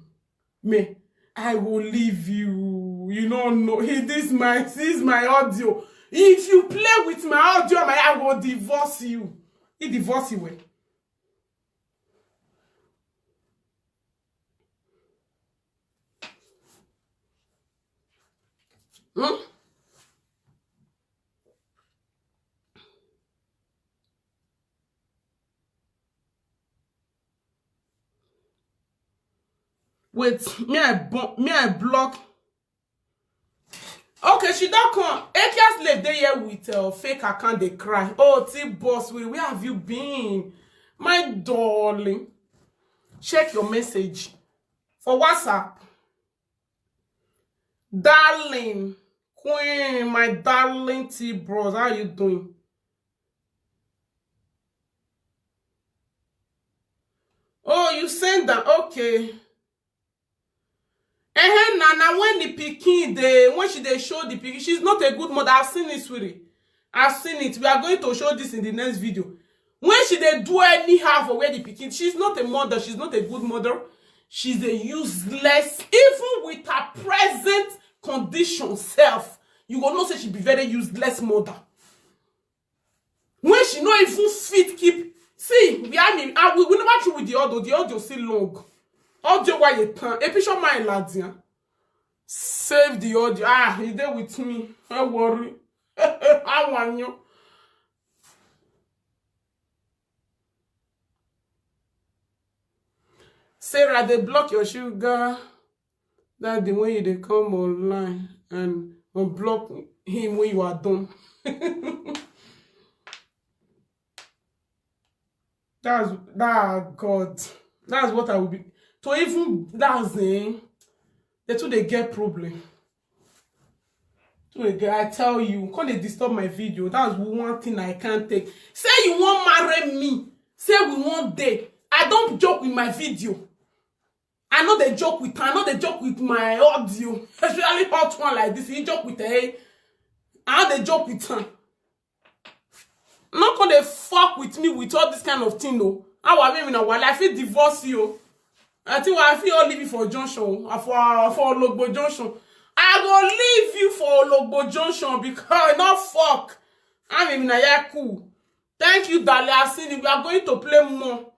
Me, I will leave you. You don't know. He this my this is my audio. If you play with my audio, my I will divorce you. He divorce you well. Hmm? Wait, me I bo- me I block. Okay, she don't come. Akia slave dey here with uh, fake account. They cry. Oh, T boss, we where have you been, my darling? Check your message for WhatsApp, darling. Queen, my darling T Bros, how you doing? Oh, you send that? Okay. Eh, na na when the pikin dey, when she dey show the pikin, she's not a good mother. I've seen it, sweetie. I've seen it. We are going to show this in the next video. When she dey do anyhow for where the pikin, she's not a mother. She's not a good mother. She's a useless, even with her present condition self. You go know say she be very useless mother. When she no even fit keep, see, we are me, and we, we never through with the audio. The audio still long. Audio why you turn? A picture my ladian. Save the audio. Ah, he there with me. Don't worry. I want you. Sarah, they block your sugar. That the way you dey come online and unblock him when you are done. That's that God. That's what I will be. To even that's eh, they too they get problem. To again, I tell you, come dey disturb my video. That's one thing I can't take. Say you won't marry me. Say we won't date. I don't joke with my video. I know they joke with I know they joke with my audio, especially hot one like this. You joke with her. I know they joke with her. Not gonna fuck with me with all this kind of thing, no. How I mean, I will I feel divorce you. I think I feel all leave you for Junction, uh, for for Ologbo Junction. I go leave you for Ologbo Junction because not fuck. I mean, I cool. Thank you, darling. I see you. We are going to play more.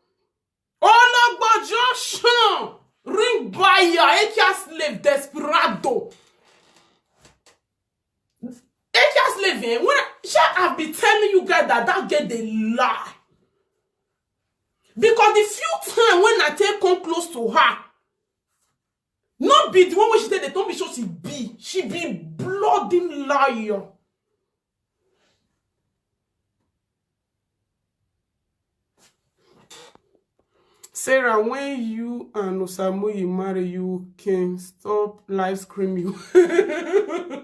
Ologbo Junction, ring buyer, Akia slave, desperado. Akia slave, eh? When I, shall I be telling you guys that that get the lie? Because the few time when I take come close to her, not be the one when she said they told me so she be, she be bloody liar. Sarah, when you and Osamuyi marry, you can stop live scream you.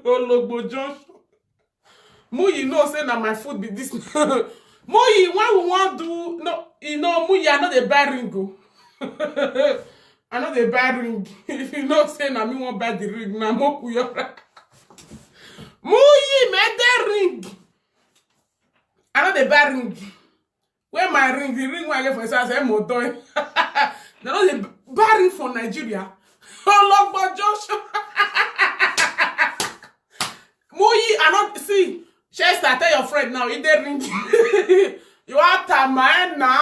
Ologbo Josh. Muyi know say na my food be this. Muyi, when we wan do no, you know, Muyi, I no dey buy ring o. I no dey buy ring. If you know say na me wan buy the ring, na Mokuyora. Muyi, me dey ring. I no dey buy ring. Where my ring? The ring wey I get for inside, I say, "Mo don." They no dey buy ring for Nigeria. Ologbo Josh. Muyi, I no see. Chester, tell your friend now. He dey ring. You are Tamana.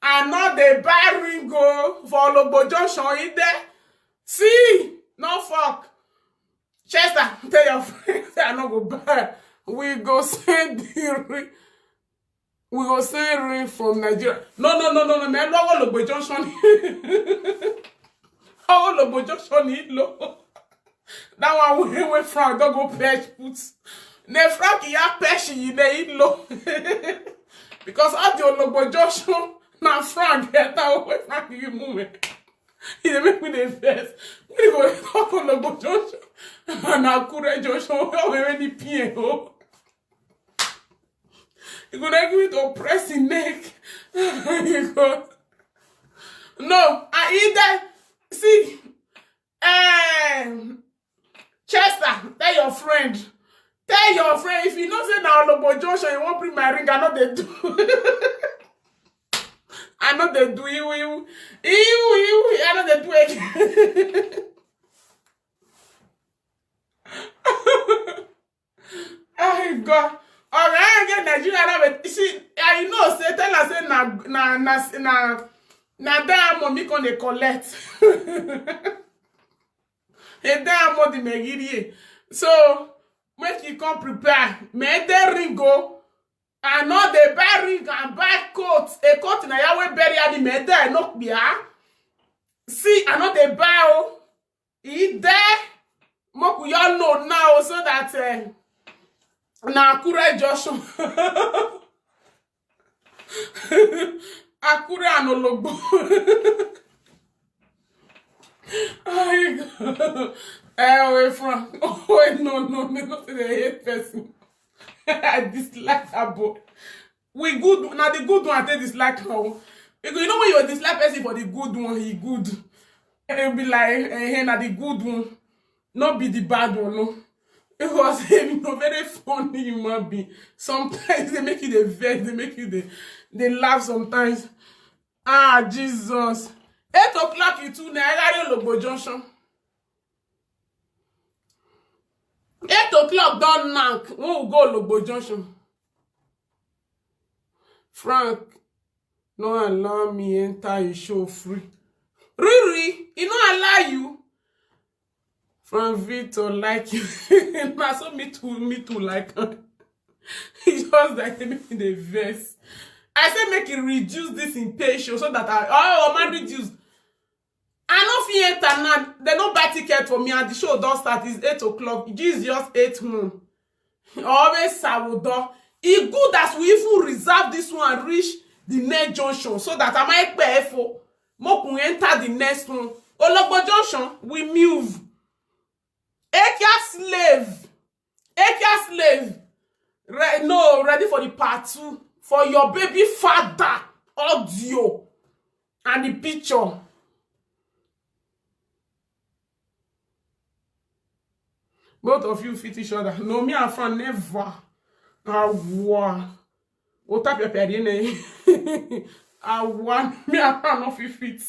I no dey buy ring o for Ologbo Junction. He dey. See, no fuck. Chester, tell your friend say I no go buy. We go send the ring. We go send ring from Nigeria. No, no, no, no, no, man. No, Ologbo Junction. Ologbo Junction, he low. That one wey wey Frank don go patch put. Ne Frank ya patch yi ne ilo. Because all the Ologbo Junction na Frank get that wey Frank yi move. He dey make me dey vex. We dey go talk Ologbo Junction and Akure Junction wey we already pay o. You go dey give me to press him neck. You go. No, I either see. Eh, Chester, tell your friend. Tell your friend if you know say na Ologbo Junction you wan bring my ring, I no dey do. I no dey do iwu iwu. Iwu iwu, I no dey do again. Oh God. All right, again, Nigeria, now, but you see, I know, say, tell us, say, na, na, na, na, na diamond me come dey collect. A diamond the Megiri. So, make you come prepare. Me dey ring go. I know they buy ring and buy coat. A coat na ya wey bury at the me dey no be ah. See, I know they buy oh. He there. Make we all know now so that uh, na Akure Joshua. Akure and Ologbo. Ay, God. Eh, oh, Frank. Oh, no, no, no, no, say they hate person. I dislike that boy. We good, na the good one I take dislike now. Because you know when you dislike person for the good one, he good. It be like, eh, eh, na the good one, not be the bad one, no. It was him, no, very funny human being. Sometimes they make you the vex, they make you the, they laugh sometimes. Ah, Jesus. Eight o'clock, you too, na Ologbo Junction. Eight o'clock don knack when we go Ologbo Junction. Frank, no allow me enter your show free. Riri, he no allow you. Frank Victor like you. Na so me too, me too like am. He just like say make me dey vex. I say make he reduce this impatience so that I, oh, man reduce. I no fit enter now. They no buy ticket for me and the show don start. It's eight o'clock. Gist just eight one. Always sourdough. E good as we even reserve this one reach the next junction so that I might pay for. Make we enter the next one. Ologbo Junction, we move. Ekia slave. Ekia slave. Re-, no, ready for the part two. For your baby father. Audio. And the picture. Both of you fit each other. No, me and Fran never. Awa. Ota pepe ri ne. Awa, me and Fran no fit fit.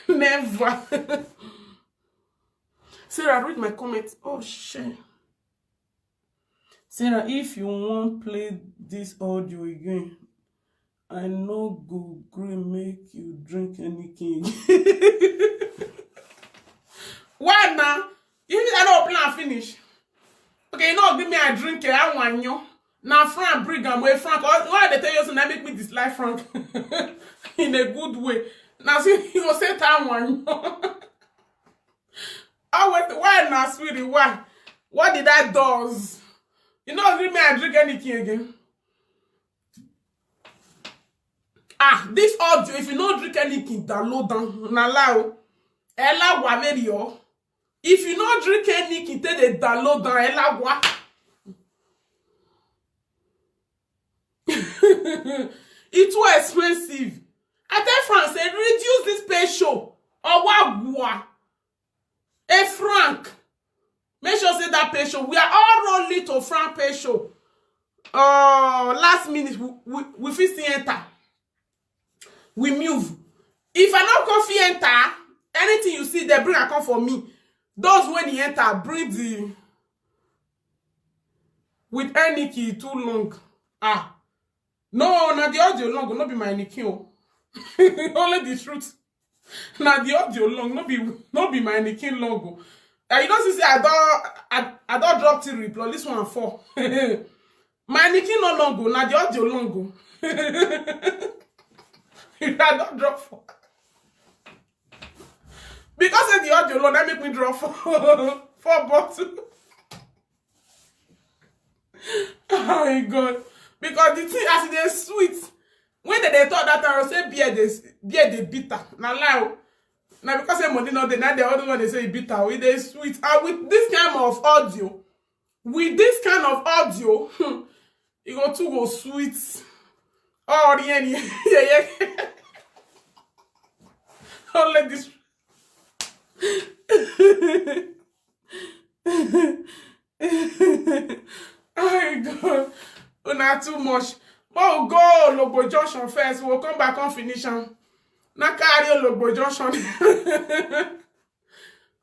Never. Sarah, read my comment. Oh, shit. Sarah, if you wan play this audio again, I no go gree make you drink anything. Why now? If I no plan finish. Okay, you know, give me a drink, eh, I want you. Now Frank bring am away, Frank. Why, why they tell you so? Now make me dislike Frank in a good way. Now see, you go say that one. Always, why now, sweetie? Why? What did I does? You know, give me a drink anything again. Ah, this audio, if you no drink anything, download am. Na lie o. Ella Waverio. If you no drink anything, take dey download am. Ella Wa. It too expensive. I tell Frank say reduce this pay show. Owa gua. Hey, Frank, make sure say that pay show. We are all rolling to Frank pay show. Uh, last minute, we, we, we fit still enter. We move. If I no come fit enter, anything you see, they bring a come for me. Those when he enter, bring the, with any key too long. Ah, no, na the audio long, no be my nicking o. Only the truth. Na the audio long, no be, no be my nicking long o. Eh, you know, see, say I don, I, I don drop three plus this one four. My nicking no long o, na the audio long o. I don drop four. Because say the audio long, that make me drop four, four bottle. Oh my God. Because the thing as e dey sweet, when they, they talk that time, say beer dey, beer dey bitter. Na lie o. Na because say money no dey, na the other one they say e bitter. E dey sweet. And with this kind of audio, with this kind of audio, hmm, e go too go sweet. Oh, the end. Yeah, yeah. Only this. Oh God, una too much. But we go Ologbo Junction first. We'll come back and finish am. Na carry Ologbo Junction.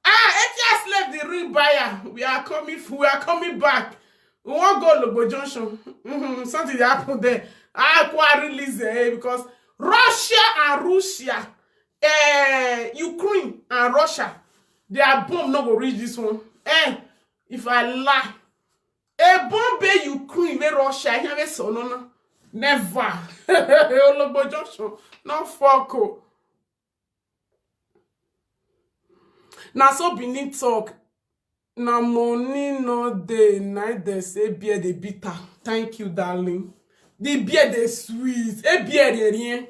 Ah, Etias left the real buyer. We are coming. We are coming back. We won't go Ologbo Junction. Mm-hmm. Something dey happen there. I quite release, eh, because Russia and Russia, eh, Ukraine and Russia, their bomb no go reach this one. Eh, if I lie, a bomb be Ukraine, be Russia, I hear so no, no. Never. Ologbo Junction, no fuck o. Na so Benin talk. Na money no dey, na dem say beer dey bitter. Thank you, darling. The beer dey sweet. E beer dey rien.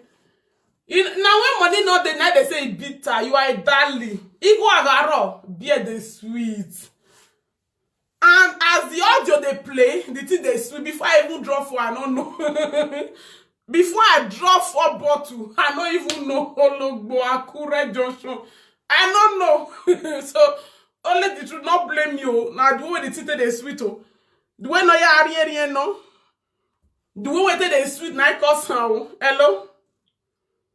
You, na when money no dey, na dey say e bitter. You are a darling. Igwe agharo, beer dey sweet. And as the audio dey play, the thing dey sweet. Before I even drop four, I no know. Before I drop four bottle, I no even know Ologbo Akure Junction. I no know. So, only the truth, no blame you. Na the way the thing take dey sweet o. The way no ya ari eri no. The way wey take dey sweet na e cause am o. Hello?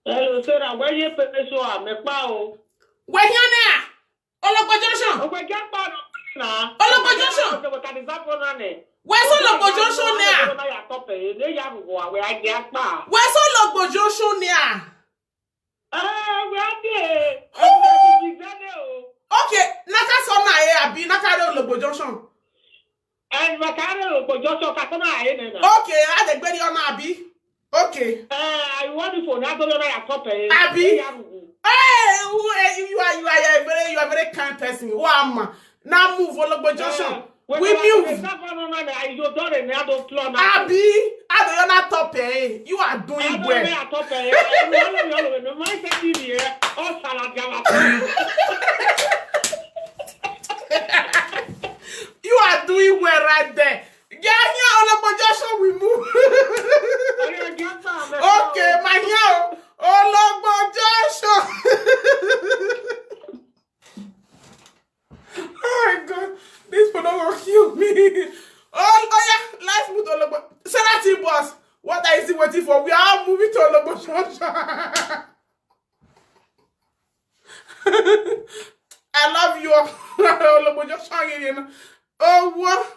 Hello, Sarah, where you pay so am? Me pa o. Where here now? Ologbo Junction. Ogbe japa no na. Ologbo Junction. Ogbe ka di zapo na ne. Where so Ologbo Junction now? Na ya top e, ne ya rugo awe agi apa. Where so Ologbo Junction now? Eh, we are there. Oh. Okay, naka so na e abi naka re Ologbo Junction. And Makare Okpojosho Kakoma Aene na. Okay, I dey gberi on abi. Okay. Eh, I want you for that dollar I top eh. Abi. Eh, ya rugu. Hey, who, eh, you, you are, you are, you are a very, you are a very kind person. Wama. Now move, Ologbo Junction. Eh, we move. That one on that, I, you don't know, I don't plan. Abi, I don't know top eh. You are doing well. I don't know top eh. I don't know, I don't know. My secretary eh. Oh, salad gala. You are doing well right there. Yeah, here, Ologbo Junction, we move. Okay, my here, Ologbo Junction. Oh my God, this people don't want to kill me. Oh, oh yeah, let's move to Ologbo. Sarah T boss, what are you still waiting for? We are all moving to Ologbo Junction. I love you all. Ologbo Junction, you know. Oh, what?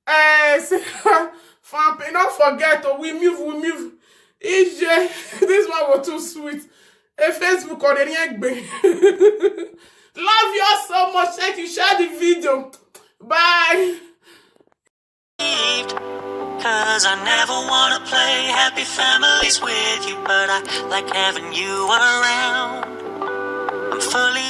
Eh, say, fan page, don't forget, oh, we move, we move. E J, this one was too sweet. A Facebook or the Love you all so much. Thank you. Share the video. Bye. Cause I never wanna play happy families with you, but I like having you around. I'm fully